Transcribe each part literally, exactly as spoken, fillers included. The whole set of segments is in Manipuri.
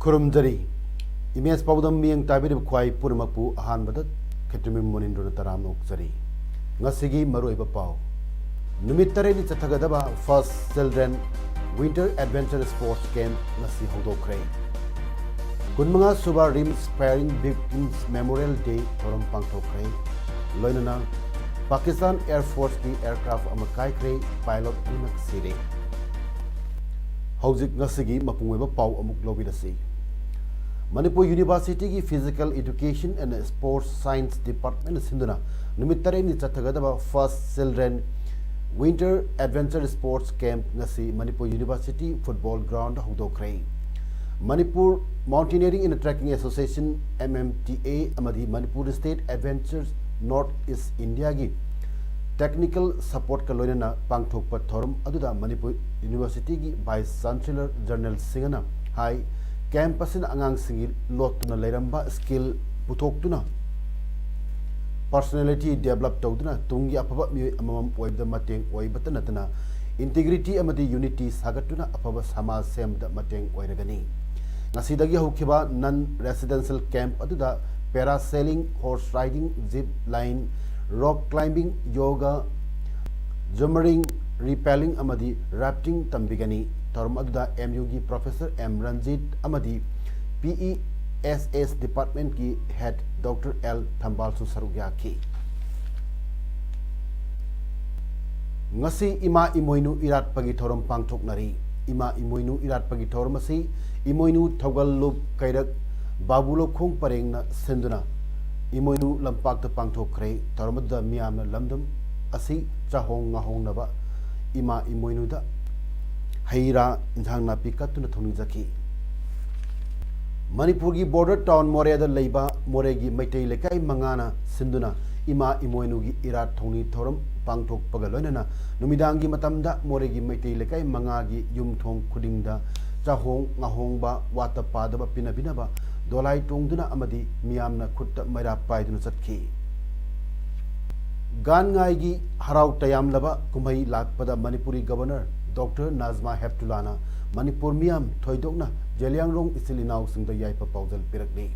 ꯈꯨꯔꯨꯝꯖꯔꯤ꯫ ꯏꯃꯦꯖ ꯄꯥꯎꯗꯝ ꯃꯤꯠꯌꯦꯡ ꯇꯥꯕꯤꯔꯤꯕ ꯈ꯭ꯋꯥꯏ ꯄꯨꯝꯅꯃꯛꯄꯨ ꯑꯍꯥꯟꯕꯗ ꯈꯦꯇ꯭ꯔꯤꯃꯌꯨꯝ ꯃꯣꯅꯤꯟꯗ꯭ꯔꯣꯅ ꯇꯔꯥꯝꯅ ꯑꯣꯛꯆꯔꯤ꯫ ꯉꯁꯤꯒꯤ ꯃꯔꯨꯑꯣꯏꯕ ꯄꯥꯎ꯫ ꯅꯨꯃꯤꯠ ꯇꯔꯦꯠꯅꯤ ꯆꯠꯊꯒꯗꯕ First Children Winter Adventure Sports Camp ꯉꯁꯤ ꯍꯧꯗꯣꯛꯈ꯭ꯔꯦ꯫ ꯀꯨꯟꯃꯉꯥ ꯁꯨꯕ RIMS Firing Victims Memorial Day ꯊꯧꯔꯝ ꯄꯥꯡꯊꯣꯛꯈ꯭ꯔꯦ꯫ ꯂꯣꯏꯅꯅ Pakistan Air Force ꯀꯤ aircraft ꯑꯃ ꯀꯥꯏꯈ꯭ꯔꯦ, pilot ꯑꯅꯤꯃꯛ ꯁꯤꯔꯦ꯫ ꯍꯧꯖꯤꯛ ꯉꯁꯤꯒꯤ ꯃꯄꯨꯡ ꯑꯣꯏꯕ ꯄꯥꯎ ꯑꯃꯨꯛ ꯂꯧꯕꯤꯔꯁꯤ꯫ ꯃꯅꯤꯄꯨꯔ University ꯒꯤ Physical Education and Sports Science Department ꯅ ꯁꯤꯟꯗꯨꯅ ꯅꯨꯃꯤꯠ ꯇꯔꯦꯠꯅꯤ ꯆꯠꯊꯒꯗꯕ First Children Winter Adventure Sports Camp ꯉꯁꯤ Manipur University football ground the ꯍꯧꯗꯣꯛꯈ꯭ꯔꯦ꯫ Manipur Mountaineering and Trekking Association, M M T A, ꯑꯃꯗꯤ Manipur State Adventures North East India ꯒꯤ technical support ꯀ ꯂꯣꯏꯅꯅ ꯄꯥꯡꯊꯣꯛꯄ ꯊꯧꯔꯝ ꯑꯗꯨꯗ ꯃꯅꯤꯄꯨꯔ University ꯒꯤ Vice Chancellor ꯖꯔꯅꯦꯜ ꯁꯤꯡꯍꯅ ꯍꯥꯏ, camp ꯑꯁꯤꯅ ꯑꯉꯥꯡꯁꯤꯡꯒꯤ ꯂꯣꯠꯇꯨꯅ ꯂꯩꯔꯝꯕ skill ꯄꯨꯊꯣꯛꯇꯨꯅ personality develop ꯇꯧꯗꯨꯅ ꯇꯨꯡꯒꯤ ꯑꯐꯕ ꯃꯤꯑꯣꯏ ꯑꯃꯃꯝ ꯑꯣꯏꯕꯗ ꯃꯇꯦꯡ ꯑꯣꯏꯕꯇ ꯅꯠꯇꯅ integrity ꯑꯃꯗꯤ unity ꯁꯥꯒꯠꯇꯨꯅ ꯑꯐꯕ ꯁꯃꯥꯖ ꯁꯦꯝꯕꯗ ꯃꯇꯦꯡ ꯑꯣꯏꯔꯒꯅꯤ꯫ ꯉꯁꯤꯗꯒꯤ ꯍꯧꯈꯤꯕ non residential camp ꯑꯗꯨꯗ parasailing, horse riding, zip line, rock climbing, yoga, jumping, rappelling ꯑꯃꯗꯤ rafting ꯇꯝꯕꯤꯒꯅꯤ꯫ ꯊꯧꯔꯝ ꯑꯗꯨꯗ M U ꯒꯤ Professor M ꯔꯟꯖꯤꯠ ꯑꯃꯗꯤ P E S S Department ꯀꯤ Head Doctor L ꯊꯝꯕꯥꯜꯁꯨ ꯁꯔꯨꯛ ꯌꯥꯈꯤ꯫ ꯉꯁꯤ ꯏꯃꯥ ꯏꯃꯣꯏꯅꯨ ꯏꯔꯥꯠꯄꯒꯤ ꯊꯧꯔꯝ ꯄꯥꯡꯊꯣꯛꯅꯔꯤ꯫ ꯏꯃꯥ ꯏꯃꯣꯏꯅꯨ ꯏꯔꯥꯠꯄꯒꯤ ꯊꯧꯔꯝ ꯑꯁꯤ ꯏꯃꯣꯏꯅꯨ ꯊꯧꯒꯜꯂꯨꯞ ꯀꯩꯔꯛ ꯕꯥꯕꯨ ꯂꯧꯈꯣꯡ ꯄꯔꯦꯡꯅ ꯁꯤꯟꯗꯨꯅ ꯏꯃꯣꯏꯅꯨ ꯂꯝꯄꯥꯛꯇ ꯄꯥꯡꯊꯣꯛꯈ꯭ꯔꯦ꯫ ꯊꯧꯔꯝ ꯑꯗꯨꯗ ꯃꯤꯌꯥꯝꯅ ꯂꯝꯗꯝ ꯑꯁꯤ ꯆꯥꯍꯣꯡ ꯉꯥꯍꯣꯡꯅꯕ ꯏꯃꯥ ꯏꯃꯣꯏꯅꯨꯗ ꯍꯩ ꯔꯥ, ꯏꯟꯁꯥꯡ ꯅꯥꯄꯤ ꯀꯠꯇꯨꯅ ꯊꯧꯅꯤꯖꯈꯤ꯫ ꯃꯅꯤꯄꯨꯔꯒꯤ border town ꯃꯣꯔꯦꯗ ꯂꯩꯕ ꯃꯣꯔꯦꯒꯤ ꯃꯩꯇꯩ ꯂꯩꯀꯥꯏ ꯃꯉꯥꯅ ꯁꯤꯟꯗꯨꯅ ꯏꯃꯥ ꯏꯃꯣꯏꯅꯨꯒꯤ ꯏꯔꯥꯠ ꯊꯧꯅꯤ ꯊꯧꯔꯝ ꯄꯥꯡꯊꯣꯛꯄꯒ ꯂꯣꯏꯅꯅ ꯅꯨꯃꯤꯗꯥꯡꯒꯤ ꯃꯇꯝꯗ ꯃꯣꯔꯦꯒꯤ ꯃꯩꯇꯩ ꯂꯩꯀꯥꯏ ꯃꯉꯥꯒꯤ ꯌꯨꯝꯊꯣꯡ ꯈꯨꯗꯤꯡꯗ ꯆꯥꯍꯣꯡ ꯉꯥꯍꯣꯡꯕ, ꯋꯥꯠꯇ ꯄꯥꯗꯕ ꯄꯤꯅꯕꯤꯅꯕ ꯗꯣꯂꯥꯏ ꯇꯣꯡꯗꯨꯅ ꯑꯃꯗꯤ ꯃꯤꯌꯥꯝꯅ ꯈꯨꯠꯇ ꯃꯩꯔꯥ ꯄꯥꯏꯗꯨꯅ ꯆꯠꯈꯤ꯫ ꯒꯥꯟ ꯉꯥꯏꯒꯤ ꯍꯔꯥꯎ ꯇꯌꯥꯝꯂꯕ ꯀꯨꯝꯍꯩ ꯂꯥꯛꯄꯗ ꯃꯅꯤꯄꯨꯔꯤ Governor Doctor ꯅꯥꯖꯃꯥ ꯍꯦꯞꯇꯨꯂꯥꯅ ꯃꯅꯤꯄꯨꯔ ꯃꯤꯌꯥꯝ, ꯊꯣꯏꯗꯣꯛꯅ ꯖꯦꯂꯤꯌꯥꯡꯔꯣꯡ ꯏꯆꯤꯜ ꯏꯅꯥꯎꯁꯤꯡꯗ ꯌꯥꯏꯐ ꯄꯥꯎꯖꯦꯜ ꯄꯤꯔꯛꯂꯤ꯫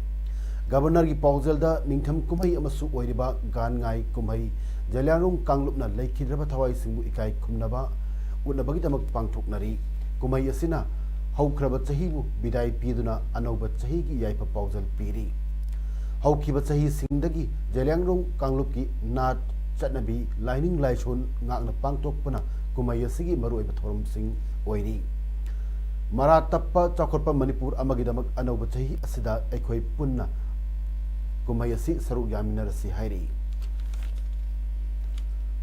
Governorꯒꯤ ꯄꯥꯎꯖꯦꯜꯗ ꯅꯤꯡꯊꯝ ꯀꯨꯝꯍꯩ ꯑꯃꯁꯨ ꯑꯣꯏꯔꯤꯕ ꯒꯥꯟ ꯉꯥꯏ ꯀꯨꯝꯍꯩ ꯖꯦꯂꯤꯌꯥꯡꯔꯣꯡ ꯀꯥꯡꯂꯨꯞꯅ ꯂꯩꯈꯤꯗ꯭ꯔꯕ ꯊꯋꯥꯏꯁꯤꯡꯕꯨ ꯏꯀꯥꯏ ꯈꯨꯝꯅꯕ ꯎꯠꯅꯕꯒꯤꯗꯃꯛ ꯄꯥꯡꯊꯣꯛꯅꯔꯤ꯫ ꯀꯨꯝꯍꯩ ꯑꯁꯤꯅ ꯍꯧꯈ꯭ꯔꯕ ꯆꯍꯤꯕꯨ ꯕꯤꯗꯥꯏ ꯄꯤꯗꯨꯅ ꯑꯅꯧꯕ ꯆꯍꯤꯒꯤ ꯌꯥꯏꯐ ꯄꯥꯎꯖꯦꯜ ꯄꯤꯔꯤ꯫ ꯍꯧꯈꯤꯕ ꯆꯍꯤꯁꯤꯡꯗꯒꯤ ꯖꯦꯂꯤꯌꯥꯡꯔꯣꯡ ꯀꯥꯡꯂꯨꯞꯀꯤ ꯅꯥꯠ, ꯆꯠꯅꯕꯤ, ꯂꯥꯏꯅꯤꯡ ꯂꯥꯏꯁꯣꯟ ꯉꯥꯛꯅ ꯄꯥꯡꯊꯣꯛꯄꯅ ꯀꯨꯝꯍꯩ ꯑꯁꯤꯒꯤ ꯃꯔꯨꯑꯣꯏꯕ ꯊꯧꯔꯝꯁꯤꯡ ꯑꯣꯏꯔꯤ꯫ ꯃꯔꯥ ꯇꯞꯄ ꯆꯥꯎꯈꯠꯄ ꯃꯅꯤꯄꯨꯔ ꯑꯃꯒꯤꯗꯃꯛ ꯑꯅꯧꯕ ꯆꯍꯤ ꯑꯁꯤꯗ ꯑꯩꯈꯣꯏ ꯄꯨꯟꯅ ꯀꯨꯝꯍꯩ ꯑꯁꯤ ꯁꯔꯨꯛ ꯌꯥꯃꯤꯟꯅꯔꯁꯤ ꯍꯥꯏꯔꯤ꯫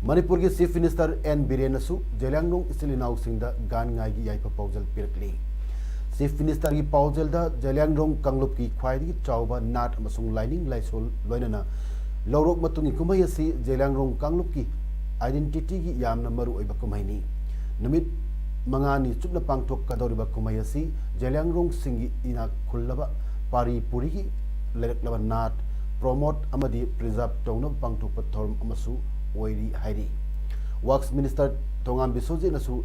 ꯃꯅꯤꯄꯨꯔꯒꯤ Chief Minister ꯑꯦꯟ ꯕꯤꯔꯦꯟꯅꯁꯨ ꯖꯦꯂꯤꯌꯥꯡꯔꯣꯡ ꯏꯆꯤꯜ ꯏꯅꯥꯎꯁꯤꯡꯗ ꯒꯥꯟ ꯉꯥꯏꯒꯤ ꯌꯥꯏꯐ ꯄꯥꯎꯖꯦꯜ ꯄꯤꯔꯛꯂꯤ꯫ Chief Ministerꯒꯤ ꯄꯥꯎꯖꯦꯜꯗ ꯖꯦꯂꯤꯌꯥꯡꯔꯣꯡ ꯀꯥꯡꯂꯨꯞꯀꯤ ꯈ꯭ꯋꯥꯏꯗꯒꯤ ꯆꯥꯎꯕ ꯅꯥꯠ ꯑꯃꯁꯨꯡ ꯂꯥꯏꯅꯤꯡ ꯂꯥꯏꯁꯣꯜ ꯂꯣꯏꯅꯅ ꯂꯧꯔꯣꯛ ꯃꯇꯨꯡꯒꯤ ꯀꯨꯝꯍꯩ ꯑꯁꯤ ꯖꯦꯂꯤꯌꯥꯡꯔꯣꯡ ꯀꯥꯡꯂꯨꯞꯀꯤ identityꯒꯤ ꯌꯥꯝꯅ ꯃꯔꯨꯑꯣꯏꯕ ꯀꯨꯝꯍꯩꯅꯤ꯫ ꯅꯨꯃꯤꯠ ꯃꯉꯥꯅꯤ ꯆꯨꯞꯅ ꯄꯥꯡꯊꯣꯛꯀꯗꯧꯔꯤꯕ ꯀꯨꯝꯍꯩ ꯑꯁꯤ ꯖꯦꯂꯤꯌꯥꯡꯔꯣꯡꯁꯤꯡꯒꯤ ꯏꯅꯥꯛ ꯈꯨꯜꯂꯕ ꯄꯥꯔꯤ ꯄꯨꯔꯤꯒꯤ ꯂꯩꯔꯛꯂꯕ ꯅꯥꯠ promote ꯑꯃꯗꯤ preserve ꯇꯧꯅꯕ ꯄꯥꯡꯊꯣꯛꯄ ꯊꯧꯔꯝ ꯑꯃꯁꯨ ꯑꯣꯏꯔꯤ ꯍꯥꯏꯔꯤ꯫ Works Minister ꯊꯣꯉꯥꯝ ꯕꯤꯁ꯭ꯋꯖꯤꯠꯅꯁꯨ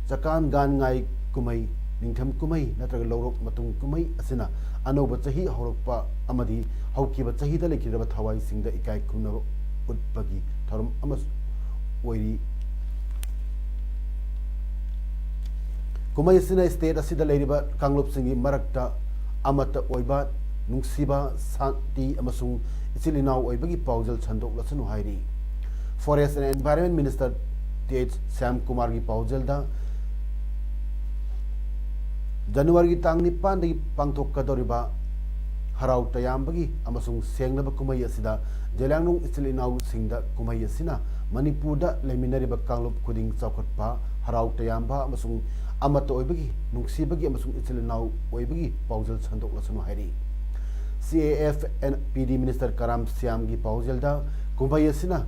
ꯆꯀꯥꯟ ꯒꯥꯟ ꯉꯥꯏ ꯀꯨꯝꯍꯩ, ꯅꯤꯡꯊꯝ ꯀꯨꯝꯍꯩ ꯅꯠꯇ꯭ꯔꯒ ꯂꯧꯔꯣꯛ ꯃꯇꯨꯡ ꯀꯨꯝꯍꯩ ꯑꯁꯤꯅ ꯑꯅꯧꯕ ꯆꯍꯤ ꯍꯧꯔꯛꯄ ꯑꯃꯗꯤ ꯍꯧꯈꯤꯕ ꯆꯍꯤꯗ ꯂꯩꯈꯤꯗ꯭ꯔꯕ ꯊꯋꯥꯏꯁꯤꯡꯗ ꯏꯀꯥꯏ ꯈꯨꯝꯅꯕ ꯎꯠꯄꯒꯤ ꯊꯧꯔꯝ ꯑꯃꯁꯨ ꯑꯣꯏꯔꯤ꯫ ꯀꯨꯝꯍꯩ ꯑꯁꯤꯅ state ꯑꯁꯤꯗ ꯂꯩꯔꯤꯕ ꯀꯥꯡꯂꯨꯞꯁꯤꯡꯒꯤ ꯃꯔꯛꯇ ꯑꯃꯠꯇ ꯑꯣꯏꯕ, ꯅꯨꯡꯁꯤꯕ, ꯁꯥꯟꯇꯤ ꯑꯃꯁꯨꯡ ꯏꯆꯤꯜ ꯏꯅꯥꯎ ꯑꯣꯏꯕꯒꯤ ꯄꯥꯎꯖꯦꯜ ꯁꯟꯗꯣꯛꯂꯁꯅꯨ ꯍꯥꯏꯔꯤ꯫ Forest and Environment Minister T H ꯁ꯭ꯌꯥꯝꯀꯨꯃꯥꯔꯒꯤ ꯄꯥꯎꯖꯦꯜꯗ ꯖꯅꯋꯥꯔꯤꯒꯤ ꯇꯥꯡ ꯅꯤꯄꯥꯟꯗꯒꯤ ꯄꯥꯡꯊꯣꯛꯀꯗꯧꯔꯤꯕ ꯍꯔꯥꯎ ꯇꯌꯥꯝꯕꯒꯤ ꯑꯃꯁꯨꯡ ꯁꯦꯡꯂꯕ ꯀꯨꯝꯍꯩ ꯑꯁꯤꯗ ꯖꯦꯂꯤꯌꯥꯡꯔꯣꯡ ꯏꯆꯤꯜ ꯏꯅꯥꯎꯁꯤꯡꯗ ꯀꯨꯝꯍꯩ ꯑꯁꯤꯅ ꯃꯅꯤꯄꯨꯔꯗ ꯂꯩꯃꯤꯟꯅꯔꯤꯕ ꯀꯥꯡꯂꯨꯞ ꯈꯨꯗꯤꯡ ꯆꯥꯎꯈꯠꯄ, ꯍꯔꯥꯎ ꯇꯌꯥꯝꯕ ꯑꯃꯁꯨꯡ ꯑꯃꯠꯇ ꯑꯣꯏꯕꯒꯤ, ꯅꯨꯡꯁꯤꯕꯒꯤ ꯑꯃꯁꯨꯡ ꯏꯆꯤꯜ ꯏꯅꯥꯎ ꯑꯣꯏꯕꯒꯤ ꯄꯥꯎꯖꯦꯜ ꯁꯟꯗꯣꯛꯂꯁꯅꯨ ꯍꯥꯏꯔꯤ꯫ C A F and P D Minister ꯀꯔꯥꯝ ꯁ꯭ꯌꯥꯝꯒꯤ ꯄꯥꯎꯖꯦꯜꯗ, ꯀꯨꯝꯍꯩ ꯑꯁꯤꯅ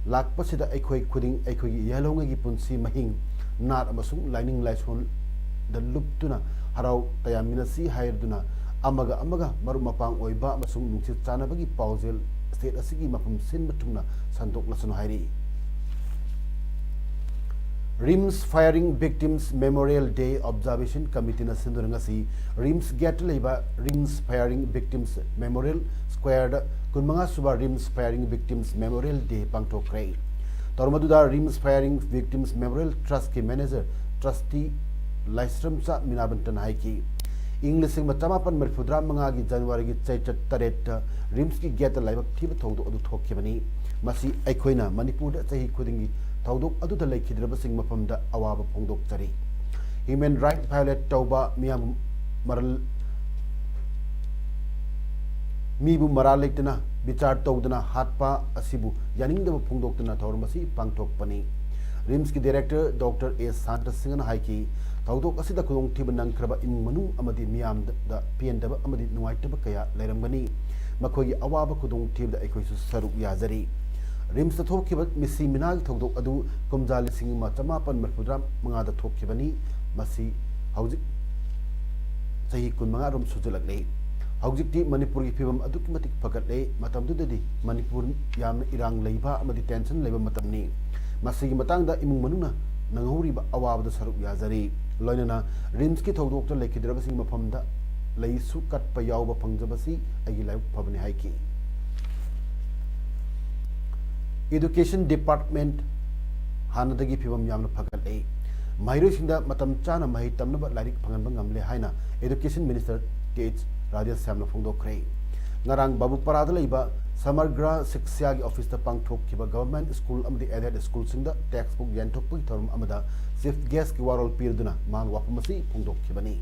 ꯂꯥꯛꯄꯁꯤꯗ ꯑꯩꯈꯣꯏ ꯈꯨꯗꯤꯡ ꯑꯩꯈꯣꯏꯒꯤ ꯌꯥꯏꯂꯣꯡꯉꯩꯒꯤ ꯄꯨꯟꯁꯤ ꯃꯍꯤꯡ, ꯅꯥꯠ ꯑꯃꯁꯨꯡ ꯂꯥꯏꯅꯤꯡ ꯂꯥꯏꯁꯣꯟꯗ ꯂꯨꯞꯇꯨꯅ ꯍꯔꯥꯎ ꯇꯌꯥꯝꯃꯤꯟꯅꯁꯤ ꯍꯥꯏꯗꯨꯅ ꯑꯃꯒ ꯑꯃꯒ ꯃꯔꯨꯞ ꯃꯄꯥꯡ ꯑꯣꯏꯕ ꯑꯃꯁꯨꯡ ꯅꯨꯡꯁꯤꯠ ꯆꯥꯟꯅꯕꯒꯤ ꯄꯥꯎꯖꯦꯜ state ꯑꯁꯤꯒꯤ ꯃꯐꯝ ꯁꯤꯟꯕ ꯊꯨꯡꯅ ꯁꯟꯗꯣꯛꯂꯁꯅꯨ ꯍꯥꯏꯔꯤ꯫ RIMS Firing Victims Memorial Day Observation Committeeꯅ ꯁꯤꯟꯗꯨꯅ ꯉꯁꯤ RIMS Gateꯇ ꯂꯩꯕ RIMS Firing Victims Memorial Squareꯗ ꯀꯨꯟꯃꯉꯥ ꯁꯨꯕ RIMS Firing Victims Memorial Day ꯄꯥꯡꯊꯣꯛꯈ꯭ꯔꯦ꯫ ꯊꯧꯔꯝ ꯑꯗꯨꯗ RIMS Firing Victims Memorial Trustꯀꯤ manager trustee ꯂꯥꯏꯁ꯭ꯔꯝꯆꯥ ꯃꯤꯅꯥꯕꯟꯇꯅ ꯍꯥꯏꯈꯤ, ꯏꯪ ꯂꯤꯁꯤꯡ ꯑꯃ ꯆꯃꯥꯄꯟ ꯃꯔꯤꯐꯨꯇꯔꯥ ꯃꯉꯥꯒꯤ Januaryꯒꯤ ꯆꯩꯆꯠ ꯇꯔꯦꯠꯇ RIMSꯀꯤ gateꯇ ꯂꯥꯏꯕꯛ ꯊꯤꯕ ꯊꯧꯗꯣꯛ ꯑꯗꯨ ꯊꯣꯛꯈꯤꯕꯅꯤ꯫ ꯃꯁꯤ ꯑꯩꯈꯣꯏꯅ ꯃꯅꯤꯄꯨꯔꯗ ꯆꯍꯤ ꯈꯨꯗꯤꯡꯒꯤ ꯊꯧꯗꯣꯛ ꯑꯗꯨꯗ ꯂꯩꯈꯤꯗ꯭ꯔꯕꯁꯤꯡ ꯃꯐꯝꯗ ꯑꯋꯥꯕ ꯐꯣꯡꯗꯣꯛꯆꯔꯤ꯫ Human right violate ꯇꯧꯕ, ꯃꯤꯌꯥꯝ ꯃꯔꯜ, ꯃꯤꯕꯨ ꯃꯔꯥꯜ ꯂꯩꯇꯅ ꯕꯤꯆꯥꯔ ꯇꯧꯗꯅ ꯍꯥꯠꯄ ꯑꯁꯤꯕꯨ ꯌꯥꯅꯤꯡꯗꯕ ꯐꯣꯡꯗꯣꯛꯇꯨꯅ ꯊꯧꯔꯝ ꯑꯁꯤ ꯄꯥꯡꯊꯣꯛꯄꯅꯤ꯫ RIMSꯀꯤ director Doctor A ꯁꯥꯟꯇ ꯁꯤꯡꯍꯅ ꯍꯥꯏꯈꯤ, ꯊꯧꯗꯣꯛ ꯑꯁꯤꯗ ꯈꯨꯗꯣꯡꯊꯤꯕ ꯅꯪꯈ꯭ꯔꯕ ꯏꯃꯨꯡ ꯃꯅꯨꯡ ꯑꯃꯗꯤ ꯃꯤꯌꯥꯝꯗ ꯄꯦꯟꯗꯕ ꯑꯃꯗꯤ ꯅꯨꯡꯉꯥꯏꯇꯕ ꯀꯌꯥ ꯂꯩꯔꯝꯒꯅꯤ꯫ ꯃꯈꯣꯏꯒꯤ ꯑꯋꯥꯕ ꯈꯨꯗꯣꯡꯊꯤꯕꯗ ꯑꯩꯈꯣꯏꯁꯨ ꯁꯔꯨꯛ ꯌꯥꯖꯔꯤ꯫ RIMSꯇ ꯊꯣꯛꯈꯤꯕ ꯃꯤꯁꯤ ꯃꯤꯅꯥꯒꯤ ꯊꯧꯗꯣꯛ ꯑꯗꯨ ꯀꯨꯝꯖꯥ ꯂꯤꯁꯤꯡ ꯑꯃ ꯆꯃꯥꯄꯟ ꯃꯔꯤꯐꯨꯇꯔꯥ ꯃꯉꯥꯗ ꯊꯣꯛꯈꯤꯕꯅꯤ꯫ ꯃꯁꯤ ꯍꯧꯖꯤꯛ ꯆꯍꯤ ꯀꯨꯟꯃꯉꯥ ꯔꯣꯝ ꯁꯨꯖꯜꯂꯛꯂꯦ꯫ ꯍꯧꯖꯤꯛꯇꯤ ꯃꯅꯤꯄꯨꯔꯒꯤ ꯐꯤꯕꯝ ꯑꯗꯨꯛꯀꯤ ꯃꯇꯤꯛ ꯐꯒꯠꯂꯦ꯫ ꯃꯇꯝꯗꯨꯗꯗꯤ ꯃꯅꯤꯄꯨꯔ ꯌꯥꯝꯅ ꯏꯔꯥꯡ ꯂꯩꯕ ꯑꯃꯗꯤ tension ꯂꯩꯕ ꯃꯇꯝꯅꯤ꯫ ꯃꯁꯤꯒꯤ ꯃꯇꯥꯡꯗ ꯏꯃꯨꯡ ꯃꯅꯨꯡꯅ ꯅꯪꯍꯧꯔꯤꯕ ꯑꯋꯥꯕꯗ ꯁꯔꯨꯛ ꯌꯥꯖꯔꯤ꯫ ꯂꯣꯏꯅꯅ RIMSꯀꯤ ꯊꯧꯗꯣꯛꯇ ꯂꯩꯈꯤꯗ꯭ꯔꯕꯁꯤꯡ ꯃꯐꯝꯗ ꯂꯩꯁꯨ ꯀꯠꯄ ꯌꯥꯎꯕ ꯐꯪꯖꯕꯁꯤ ꯑꯩꯒꯤ ꯂꯥꯏꯕꯛ ꯐꯕꯅꯤ ꯍꯥꯏꯈꯤ꯫ Education Department ꯍꯥꯟꯅꯗꯒꯤ ꯐꯤꯕꯝ ꯌꯥꯝꯅ ꯐꯒꯠꯂꯦ꯫ ꯃꯍꯩꯔꯣꯏꯁꯤꯡꯗ ꯃꯇꯝ ꯆꯥꯅ ꯃꯍꯩ ꯇꯝꯅꯕ ꯂꯥꯏꯔꯤꯛ ꯐꯪꯍꯟꯕ ꯉꯝꯂꯦ ꯍꯥꯏꯅ Education Minister Th ꯔꯥꯙꯦꯁ꯭ꯌꯥꯝꯅ ꯐꯣꯡꯗꯣꯛꯈ꯭ꯔꯦ꯫ ꯉꯔꯥꯡ ꯕꯥꯕꯨꯄꯥꯔꯥꯗ ꯂꯩꯕ ꯁꯃꯒ꯭ꯔ ꯁꯤꯛꯁ꯭ꯌꯥꯒꯤ officeꯇ ꯄꯥꯡꯊꯣꯛꯈꯤꯕ government school ꯑꯃꯗꯤ aided schoolꯁꯤꯡꯗ textbook ꯌꯦꯟꯊꯣꯛꯄꯒꯤ ꯊꯧꯔꯝ ꯑꯃꯗ chief guestꯀꯤ ꯋꯥꯔꯣꯜ ꯄꯤꯔꯗꯨꯅ ꯃꯍꯥꯛꯅ ꯋꯥꯐꯝ ꯑꯁꯤ ꯐꯣꯡꯗꯣꯛꯈꯤꯕꯅꯤ꯫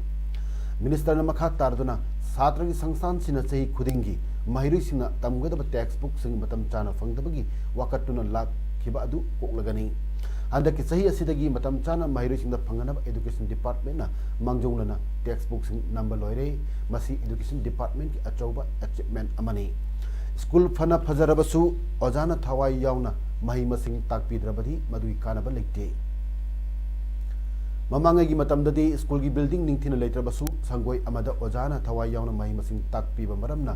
Ministerꯅ ꯃꯈꯥ ꯇꯥꯔꯗꯨꯅ, ꯁꯥꯇ꯭ꯔꯒꯤ ꯁꯪꯁꯊꯥꯟꯁꯤꯡꯅ ꯆꯍꯤ ꯈꯨꯗꯤꯡꯒꯤ ꯃꯍꯩꯔꯣꯏꯁꯤꯡꯅ ꯇꯝꯒꯗꯕ textbookꯁꯤꯡ ꯃꯇꯝ ꯆꯥꯅ ꯐꯪꯗꯕꯒꯤ ꯋꯥꯀꯠꯇꯨꯅ ꯂꯥꯛꯈꯤꯕ ꯑꯗꯨ ꯀꯣꯛꯂꯒꯅꯤ꯫ ꯍꯟꯗꯛꯀꯤ ꯆꯍꯤ ꯑꯁꯤꯗꯒꯤ ꯃꯇꯝ ꯆꯥꯅ ꯃꯍꯩꯔꯣꯏꯁꯤꯡꯗ ꯐꯪꯅꯅꯕ Education Departmentꯅ ꯃꯥꯡꯖꯧꯅꯅ textbookꯁꯤꯡ ꯅꯝꯕ ꯂꯣꯏꯔꯦ꯫ ꯃꯁꯤ Education Departmentꯀꯤ ꯑꯆꯧꯕ achievement ꯑꯃꯅꯤ꯫ ꯁ꯭ꯀꯨꯜ ꯐꯅ ꯐꯖꯔꯕꯁꯨ ꯑꯣꯖꯥꯅ ꯊꯋꯥꯏ ꯌꯥꯎꯅ ꯃꯍꯩ ꯃꯁꯤꯡ ꯇꯥꯛꯄꯤꯗ꯭ꯔꯕꯗꯤ ꯃꯗꯨꯒꯤ ꯀꯥꯟꯅꯕ ꯂꯩꯇꯦ꯫ ꯃꯃꯥꯡꯉꯩꯒꯤ ꯃꯇꯝꯗꯗꯤ ꯁ꯭ꯀꯨꯜꯒꯤ building ꯅꯤꯡꯊꯤꯅ ꯂꯩꯇ꯭ꯔꯕꯁꯨ ꯁꯪꯒꯣꯏ ꯑꯃꯗ ꯑꯣꯖꯥꯅ ꯊꯋꯥꯏ ꯌꯥꯎꯅ ꯃꯍꯩ ꯃꯁꯤꯡ ꯇꯥꯛꯄꯤꯕ ꯃꯔꯝꯅ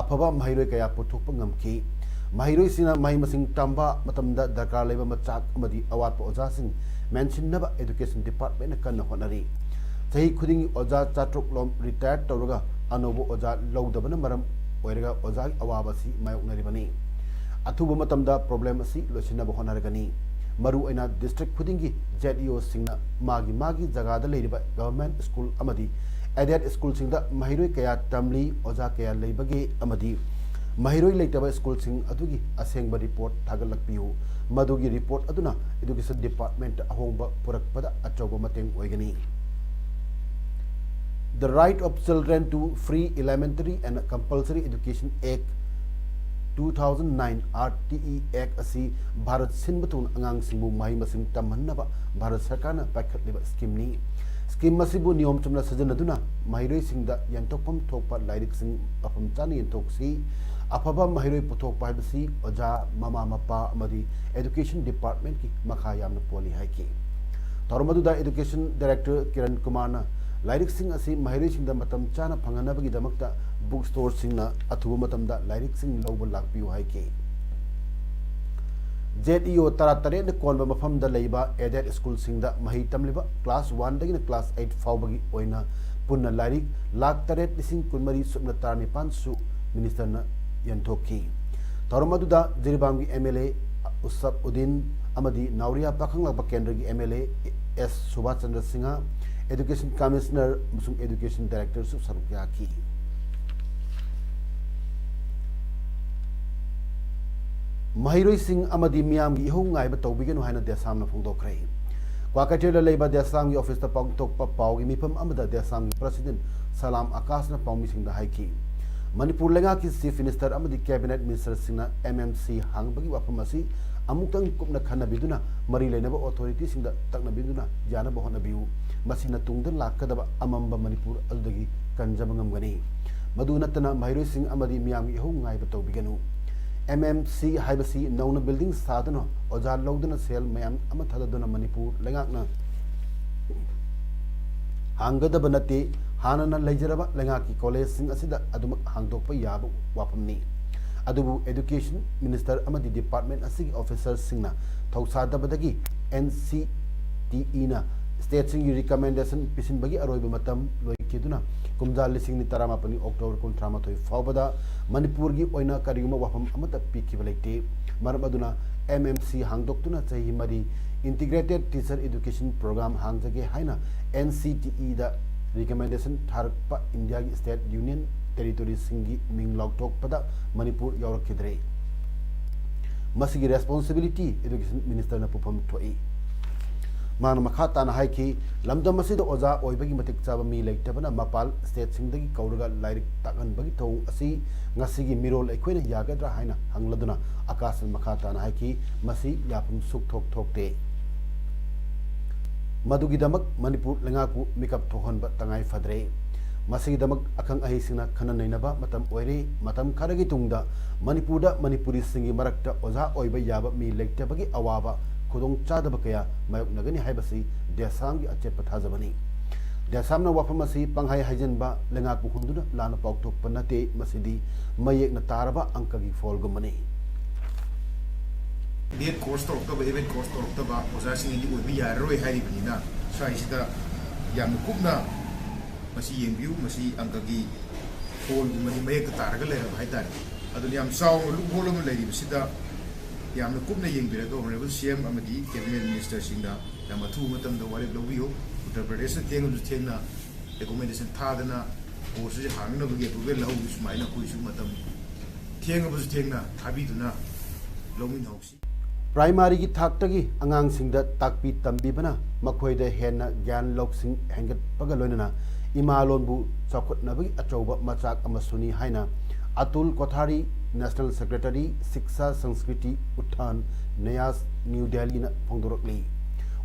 ꯑꯐꯕ ꯃꯍꯩꯔꯣꯏ ꯀꯌꯥ ꯄꯨꯊꯣꯛꯄ ꯉꯝꯈꯤ꯫ ꯃꯍꯩꯔꯣꯏꯁꯤꯡꯅ ꯃꯍꯩ ꯃꯁꯤꯡ ꯇꯝꯕ ꯃꯇꯝꯗ ꯗꯔꯀꯥꯔ ꯂꯩꯕ ꯃꯆꯥꯛ ꯑꯃꯗꯤ ꯑꯋꯥꯠꯄ ꯑꯣꯖꯥꯁꯤꯡ ꯃꯦꯟꯁꯤꯟꯅꯕ Education Departmentꯅ ꯀꯟꯅ ꯍꯣꯠꯅꯔꯤ꯫ ꯆꯍꯤ ꯈꯨꯗꯤꯡꯒꯤ ꯑꯣꯖꯥ ꯆꯥꯇ꯭ꯔꯨꯛ ꯂꯣꯝ retire ꯇꯧꯔꯒ ꯑꯅꯧꯕ ꯑꯣꯖꯥ ꯂꯧꯗꯕꯅ ꯃꯔꯝ ꯑꯣꯏꯔꯒ ꯑꯣꯖꯥꯒꯤ ꯑꯋꯥꯕ ꯑꯁꯤ ꯃꯥꯌꯣꯛꯅꯔꯤꯕꯅꯤ꯫ ꯑꯊꯨꯕ ꯃꯇꯝꯗ problem ꯑꯁꯤ ꯂꯣꯏꯁꯤꯟꯅꯕ ꯍꯣꯠꯅꯔꯒꯅꯤ꯫ ꯃꯔꯨꯑꯣꯏꯅ district ꯈꯨꯗꯤꯡꯒꯤ ZEOꯁꯤꯡꯅ ꯃꯥꯒꯤ ꯃꯥꯒꯤ ꯖꯒꯥꯗ ꯂꯩꯔꯤꯕ government school ꯑꯃꯗꯤ aided schoolꯁꯤꯡꯗ ꯃꯍꯩꯔꯣꯏ ꯀꯌꯥ ꯇꯝꯂꯤ, ꯑꯣꯖꯥ ꯀꯌꯥ ꯂꯩꯕꯒꯦ ꯑꯃꯗꯤ ꯃꯍꯩꯔꯣꯏ ꯂꯩꯇꯕ ꯁ꯭ꯀꯨꯜꯁꯤꯡ ꯑꯗꯨꯒꯤ ꯑꯁꯦꯡꯕ report ꯊꯥꯒꯠꯂꯛꯄꯤꯌꯨ꯫ ꯃꯗꯨꯒꯤ report ꯑꯗꯨꯅ Education Departmentꯇ ꯑꯍꯣꯡꯕ ꯄꯨꯔꯛꯄꯗ ꯑꯆꯧꯕ ꯃꯇꯦꯡ ꯑꯣꯏꯒꯅꯤ꯫ The Right of Children to Free Elementary and Compulsory Education Act two thousand nine, RTE Act ꯑꯁꯤ ꯚꯥꯔꯠ ꯁꯤꯟꯕ ꯊꯨꯡꯅ ꯑꯉꯥꯡꯁꯤꯡꯕꯨ ꯃꯍꯩ ꯃꯁꯤꯡ ꯇꯝꯍꯟꯅꯕ ꯚꯥꯔꯠ ꯁꯔꯀꯥꯔꯅ ꯄꯥꯏꯈꯠꯂꯤꯕ schemeꯅꯤ꯫ Scheme ꯑꯁꯤꯕꯨ ꯅꯤꯌꯣꯝ ꯆꯨꯝꯅ ꯁꯤꯖꯤꯟꯅꯗꯨꯅ ꯃꯍꯩꯔꯣꯏꯁꯤꯡꯗ ꯌꯦꯟꯊꯣꯛꯐꯝ ꯊꯣꯛꯄ ꯂꯥꯏꯔꯤꯛꯁꯤꯡ ꯃꯐꯝ ꯆꯥꯅ ꯌꯦꯟꯊꯣꯛꯁꯤ꯫ ꯑꯐꯕ ꯃꯍꯩꯔꯣꯏ ꯄꯨꯊꯣꯛꯄ ꯍꯥꯏꯕꯁꯤ ꯑꯣꯖꯥ, ꯃꯃꯥ ꯃꯄꯥ ꯑꯃꯗꯤ Education Departmentꯀꯤ ꯃꯈꯥ ꯌꯥꯝꯅ ꯄꯣꯜꯂꯤ ꯍꯥꯏꯈꯤ꯫ ꯊꯧꯔꯝ ꯑꯗꯨꯗ Education Director ꯀꯤꯔꯟ ꯀꯨꯃꯥꯔꯅ ꯂꯥꯏꯔꯤꯛꯁꯤꯡ ꯑꯁꯤ ꯃꯍꯩꯔꯣꯏꯁꯤꯡꯗ ꯃꯇꯝ ꯆꯥꯅ ꯐꯪꯍꯟꯅꯕꯒꯤꯗꯃꯛꯇ book storeꯁꯤꯡꯅ ꯑꯊꯨꯕ ꯃꯇꯝꯗ ꯂꯥꯏꯔꯤꯛꯁꯤꯡ ꯂꯧꯕ ꯂꯥꯛꯄꯤꯌꯨ ꯍꯥꯏꯈꯤ꯫ ZEO ꯇꯔꯥꯇꯔꯦꯠꯅ ꯀꯣꯟꯕ ꯃꯐꯝꯗ ꯂꯩꯕ aided schoolꯁꯤꯡꯗ ꯃꯍꯩ ꯇꯝꯂꯤꯕ class oneꯗꯒꯤꯅ class eight ꯐꯥꯎꯕꯒꯤ ꯑꯣꯏꯅ ꯄꯨꯟꯅ ꯂꯥꯏꯔꯤꯛ ꯂꯥꯈ ꯇꯔꯦꯠ ꯂꯤꯁꯤꯡ ꯀꯨꯟꯃꯔꯤ ꯁꯨꯞꯅ ꯇꯔꯥꯅꯤꯄꯥꯟꯁꯨ ministerꯅ ꯌꯦꯟꯊꯣꯛꯈꯤ꯫ ꯊꯧꯔꯝ ꯑꯗꯨꯗ ꯖꯤꯔꯤꯕꯥꯝꯒꯤ MLA ꯎꯁꯞ ꯎꯗꯤꯟ ꯑꯃꯗꯤ ꯅꯥꯎꯔꯤꯌꯥ ꯄꯥꯈꯪꯂꯥꯛꯄ ꯀꯦꯟꯗ꯭ꯔꯒꯤ MLA S Subhas Chandra Singh, Education Commissioner ꯑꯃꯁꯨꯡ Education Directorꯁꯨ ꯁꯔꯨꯛ ꯌꯥꯈꯤ꯫ ꯃꯍꯩꯔꯣꯏꯁꯤꯡ ꯑꯃꯗꯤ ꯃꯤꯌꯥꯝꯒꯤ ꯏꯍꯧ ꯉꯥꯏꯕ ꯇꯧꯕꯤꯒꯅꯨ ꯍꯥꯏꯅ ꯗꯦꯁꯥꯝꯅ ꯐꯣꯡꯗꯣꯛꯈ꯭ꯔꯦ꯫ ꯀ꯭ꯋꯥꯀꯩꯊꯦꯜꯗ ꯂꯩꯕ ꯗꯦꯁꯥꯝꯒꯤ officeꯇ ꯄꯥꯡꯊꯣꯛꯄ ꯄꯥꯎꯒꯤ ꯃꯤꯐꯝ ꯑꯃꯗ ꯗꯦꯁꯥꯝꯒꯤ President ꯁꯂꯥꯝ ꯑꯀꯥꯁꯅ ꯄꯥꯎꯃꯤꯁꯤꯡꯗ ꯍꯥꯏꯈꯤ꯫ ꯃꯅꯤꯄꯨꯔ ꯂꯩꯉꯥꯛꯀꯤ Chief Minister ꯑꯃꯗꯤ Cabinet Ministerꯁꯤꯡꯅ MMC ꯍꯥꯡꯕꯒꯤ ꯋꯥꯐꯝ ꯑꯁꯤ ꯑꯃꯨꯛꯇꯪ ꯀꯨꯞꯅ ꯈꯟꯅꯕꯤꯗꯨꯅ ꯃꯔꯤ ꯂꯩꯅꯕ ꯑꯣꯊꯣꯔꯤꯇꯤꯁꯤꯡꯗ ꯇꯛꯅꯕꯤꯗꯨꯅ ꯌꯥꯅꯕ ꯍꯣꯠꯅꯕꯤꯌꯨ꯫ ꯃꯁꯤꯅ ꯇꯨꯡꯗ ꯂꯥꯛꯀꯗꯕ ꯑꯃꯝꯕ ꯃꯅꯤꯄꯨꯔ ꯑꯗꯨꯗꯒꯤ ꯀꯟꯖꯕ ꯉꯝꯒꯅꯤ꯫ ꯃꯗꯨ ꯅꯠꯇꯅ ꯃꯍꯩꯔꯣꯏꯁꯤꯡ ꯑꯃꯗꯤ ꯃꯤꯌꯥꯝꯒꯤ ꯏꯍꯧ ꯉꯥꯏꯕ ꯇꯧꯕꯤꯒꯅꯨ꯫ ꯑꯦꯝ ꯑꯦꯝ ꯁꯤ ꯍꯥꯏꯕꯁꯤ ꯅꯧꯅ ꯕꯤꯜꯗꯤꯡ ꯁꯥꯗꯨꯅ, ꯑꯣꯖꯥ ꯂꯧꯗꯨꯅ, ꯁꯦꯜ ꯃꯌꯥꯝ ꯑꯃ ꯊꯥꯗꯗꯨꯅ ꯃꯅꯤꯄꯨꯔ ꯂꯩꯉꯥꯛꯅ ꯍꯥꯡꯒꯗꯕ ꯅꯠꯇꯦ꯫ ꯍꯥꯟꯅꯅ ꯂꯩꯖꯔꯕ ꯂꯩꯉꯥꯛꯀꯤ ꯀꯣꯂꯦꯖꯁꯤꯡ ꯑꯁꯤꯗ ꯑꯗꯨꯃꯛ ꯍꯥꯡꯗꯣꯛꯄ ꯌꯥꯕ ꯋꯥꯐꯝꯅꯤ꯫ ꯑꯗꯨꯕꯨ education minister ꯑꯃꯗꯤ department ꯑꯁꯤꯒꯤ officerꯁꯤꯡꯅ ꯊꯧꯁꯥꯗꯕꯗꯒꯤ N C T Eꯅ stateꯁꯤꯡꯒꯤ recommendation ꯄꯤꯁꯤꯟꯕꯒꯤ ꯑꯔꯣꯏꯕ ꯃꯇꯝ ꯂꯣꯏꯈꯤꯗꯨꯅ ꯀꯨꯝꯖꯥ ꯂꯤꯁꯤꯡ ꯑꯅꯤ ꯇꯔꯥꯃꯥꯄꯟꯒꯤ October ꯀꯨꯟꯊ꯭ꯔꯥ ꯃꯥꯊꯣꯏ ꯐꯥꯎꯕꯗ ꯃꯅꯤꯄꯨꯔꯒꯤ ꯑꯣꯏꯅ ꯀꯔꯤꯒꯨꯝꯕ ꯋꯥꯐꯝ ꯑꯃꯠꯇ ꯄꯤꯈꯤꯕ ꯂꯩꯇꯦ꯫ ꯃꯔꯝ ꯑꯗꯨꯅ M M C ꯍꯥꯡꯗꯣꯛꯇꯨꯅ ꯆꯍꯤ ꯃꯔꯤ Integrated Teacher Education Program ꯍꯥꯡꯖꯒꯦ ꯍꯥꯏꯅ N C T Eꯗ recommendation ꯊꯥꯔꯛꯄ ꯏꯟꯗꯤꯌꯥꯒꯤ state, union territoryꯁꯤꯡꯒꯤ ꯃꯤꯡ ꯂꯥꯎꯊꯣꯛꯄꯗ ꯃꯅꯤꯄꯨꯔ ꯌꯥꯎꯔꯛꯈꯤꯗ꯭ꯔꯦ꯫ ꯃꯁꯤꯒꯤ responsibility education ministerꯅ ꯄꯨꯐꯝ ꯊꯣꯛꯏ꯫ ꯃꯥꯅ ꯃꯈꯥ ꯇꯥꯅ ꯍꯥꯏꯈꯤ, ꯂꯝꯗꯝ ꯑꯁꯤꯗ ꯑꯣꯖꯥ ꯑꯣꯏꯕꯒꯤ ꯃꯇꯤꯛ ꯆꯥꯕ ꯃꯤ ꯂꯩꯇꯕꯅ ꯃꯄꯥꯟ stateꯁꯤꯡꯗꯒꯤ ꯀꯧꯔꯒ ꯂꯥꯏꯔꯤꯛ ꯇꯥꯛꯍꯟꯕꯒꯤ ꯊꯧꯑꯣꯡ ꯑꯁꯤ ꯉꯁꯤꯒꯤ ꯃꯤꯔꯣꯜ ꯑꯩꯈꯣꯏꯅ ꯌꯥꯒꯗ꯭ꯔꯥ ꯍꯥꯏꯅ ꯍꯪꯂꯗꯨꯅ ꯑꯀꯥꯁꯅ ꯃꯈꯥ ꯇꯥꯅ ꯍꯥꯏꯈꯤ, ꯃꯁꯤ ꯌꯥꯐꯝ ꯁꯨꯛꯊꯣꯛ ꯊꯣꯛꯇꯦ꯫ ꯃꯗꯨꯒꯤꯗꯃꯛ ꯃꯅꯤꯄꯨꯔ ꯂꯩꯉꯥꯛꯄꯨ ꯃꯤꯀꯞ ꯊꯣꯛꯍꯟꯕ ꯇꯉꯥꯏ ꯐꯗ꯭ꯔꯦ꯫ ꯃꯁꯤꯒꯤꯗꯃꯛ ꯑꯈꯪ ꯑꯍꯩꯁꯤꯡꯅ ꯈꯟꯅ ꯅꯩꯅꯕ ꯃꯇꯝ ꯑꯣꯏꯔꯦ꯫ ꯃꯇꯝ ꯈꯔꯒꯤ ꯇꯨꯡꯗ ꯃꯅꯤꯄꯨꯔꯗ ꯃꯅꯤꯄꯨꯔꯤꯁꯤꯡꯒꯤ ꯃꯔꯛꯇ ꯑꯣꯖꯥ ꯑꯣꯏꯕ ꯌꯥꯕ ꯃꯤ ꯂꯩꯇꯕꯒꯤ ꯑꯋꯥꯕ ꯈꯨꯗꯣꯡꯆꯥꯗꯕ ꯀꯌꯥ ꯃꯥꯌꯣꯛꯅꯒꯅꯤ ꯍꯥꯏꯕꯁꯤ ꯗꯦꯁꯥꯝꯒꯤ ꯑꯆꯦꯠꯄ ꯊꯥꯖꯕꯅꯤ꯫ ꯗꯦꯁꯥꯝꯅ ꯋꯥꯐꯝ ꯑꯁꯤ ꯄꯪꯍꯥꯏ ꯍꯥꯏꯖꯤꯟꯕ, ꯂꯩꯉꯥꯛꯄꯨ ꯍꯨꯟꯗꯨꯅ ꯂꯥꯟꯅ ꯄꯥꯎꯊꯣꯛꯄ ꯅꯠꯇꯦ, ꯃꯁꯤꯗꯤ ꯃꯌꯦꯛꯅ ꯇꯥꯔꯕ ꯑꯪꯀꯒꯤ ꯐꯣꯜꯒꯨꯝꯕꯅꯤ꯫ B.Ed course ꯇꯧꯔꯛꯇꯕ, M.Ed course ꯇꯧꯔꯛꯇꯕ ꯑꯣꯖꯥꯁꯤꯡꯒꯤꯗꯤ ꯑꯣꯏꯕ ꯌꯥꯔꯔꯣꯏ ꯍꯥꯏꯔꯤꯕꯅꯤꯅ, ꯁ꯭ꯋꯥꯏꯁꯤꯗ ꯌꯥꯝꯅ ꯀꯨꯞꯅ ꯃꯁꯤ ꯌꯦꯡꯕꯤꯌꯨ꯫ ꯃꯁꯤ ꯑꯪꯀꯒꯤ ꯐꯣꯜꯒꯨꯝꯕꯅꯤ, ꯃꯌꯦꯛꯇ ꯇꯥꯔꯒ ꯂꯩꯔꯕ ꯍꯥꯏꯇꯥꯔꯦ꯫ ꯑꯗꯨꯅ ꯌꯥꯝ ꯆꯥꯎꯅ loophole ꯑꯃ ꯂꯩꯔꯤꯕꯁꯤꯗ ꯌꯥꯝꯅ ꯀꯨꯞꯅ ꯌꯦꯡꯕꯤꯔꯒ Honourable C M ꯑꯃꯗꯤ Cabinet Ministerꯁꯤꯡꯅ ꯌꯥꯝ ꯑꯊꯨꯕ ꯃꯇꯝꯗ ꯋꯥꯔꯦꯞ ꯂꯧꯕꯤꯌꯨ꯫ ꯎꯠꯇꯔ ꯄ꯭ꯔꯗꯦꯁꯇ ꯊꯦꯡꯉꯕꯁꯨ ꯊꯦꯡꯅ recommendation ꯊꯥꯗꯅ courseꯁꯦ ꯍꯥꯡꯅꯕꯒꯤ approval ꯂꯧꯍꯧꯕ ꯁꯨꯃꯥꯏꯅ ꯑꯩꯈꯣꯏꯁꯨ ꯃꯇꯝ ꯊꯦꯡꯉꯕꯁꯨ ꯊꯦꯡꯅ ꯊꯥꯕꯤꯗꯨꯅ ꯂꯧꯃꯤꯟꯅꯍꯧꯁꯤ꯫ Primaryꯒꯤ ꯊꯥꯛꯇꯒꯤ ꯑꯉꯥꯡꯁꯤꯡꯗ ꯇꯥꯛꯄꯤ ꯇꯝꯕꯤꯕꯅ ꯃꯈꯣꯏꯗ ꯍꯦꯟꯅ ꯒ꯭ꯌꯥꯟ ꯂꯧꯁꯤꯡ ꯍꯦꯟꯒꯠꯄꯒ ꯂꯣꯏꯅꯅ ꯏꯃꯥ ꯂꯣꯟꯕꯨ ꯆꯥꯎꯈꯠꯅꯕꯒꯤ ꯑꯆꯧꯕ ꯃꯆꯥꯛ ꯑꯃꯁꯨꯅꯤ ꯍꯥꯏꯅ Atul Kothari National Secretary, Shiksha Sanskriti Utthan, NAYAS, New Delhi ꯅ ꯐꯣꯡꯗꯣꯔꯛꯂꯤ꯫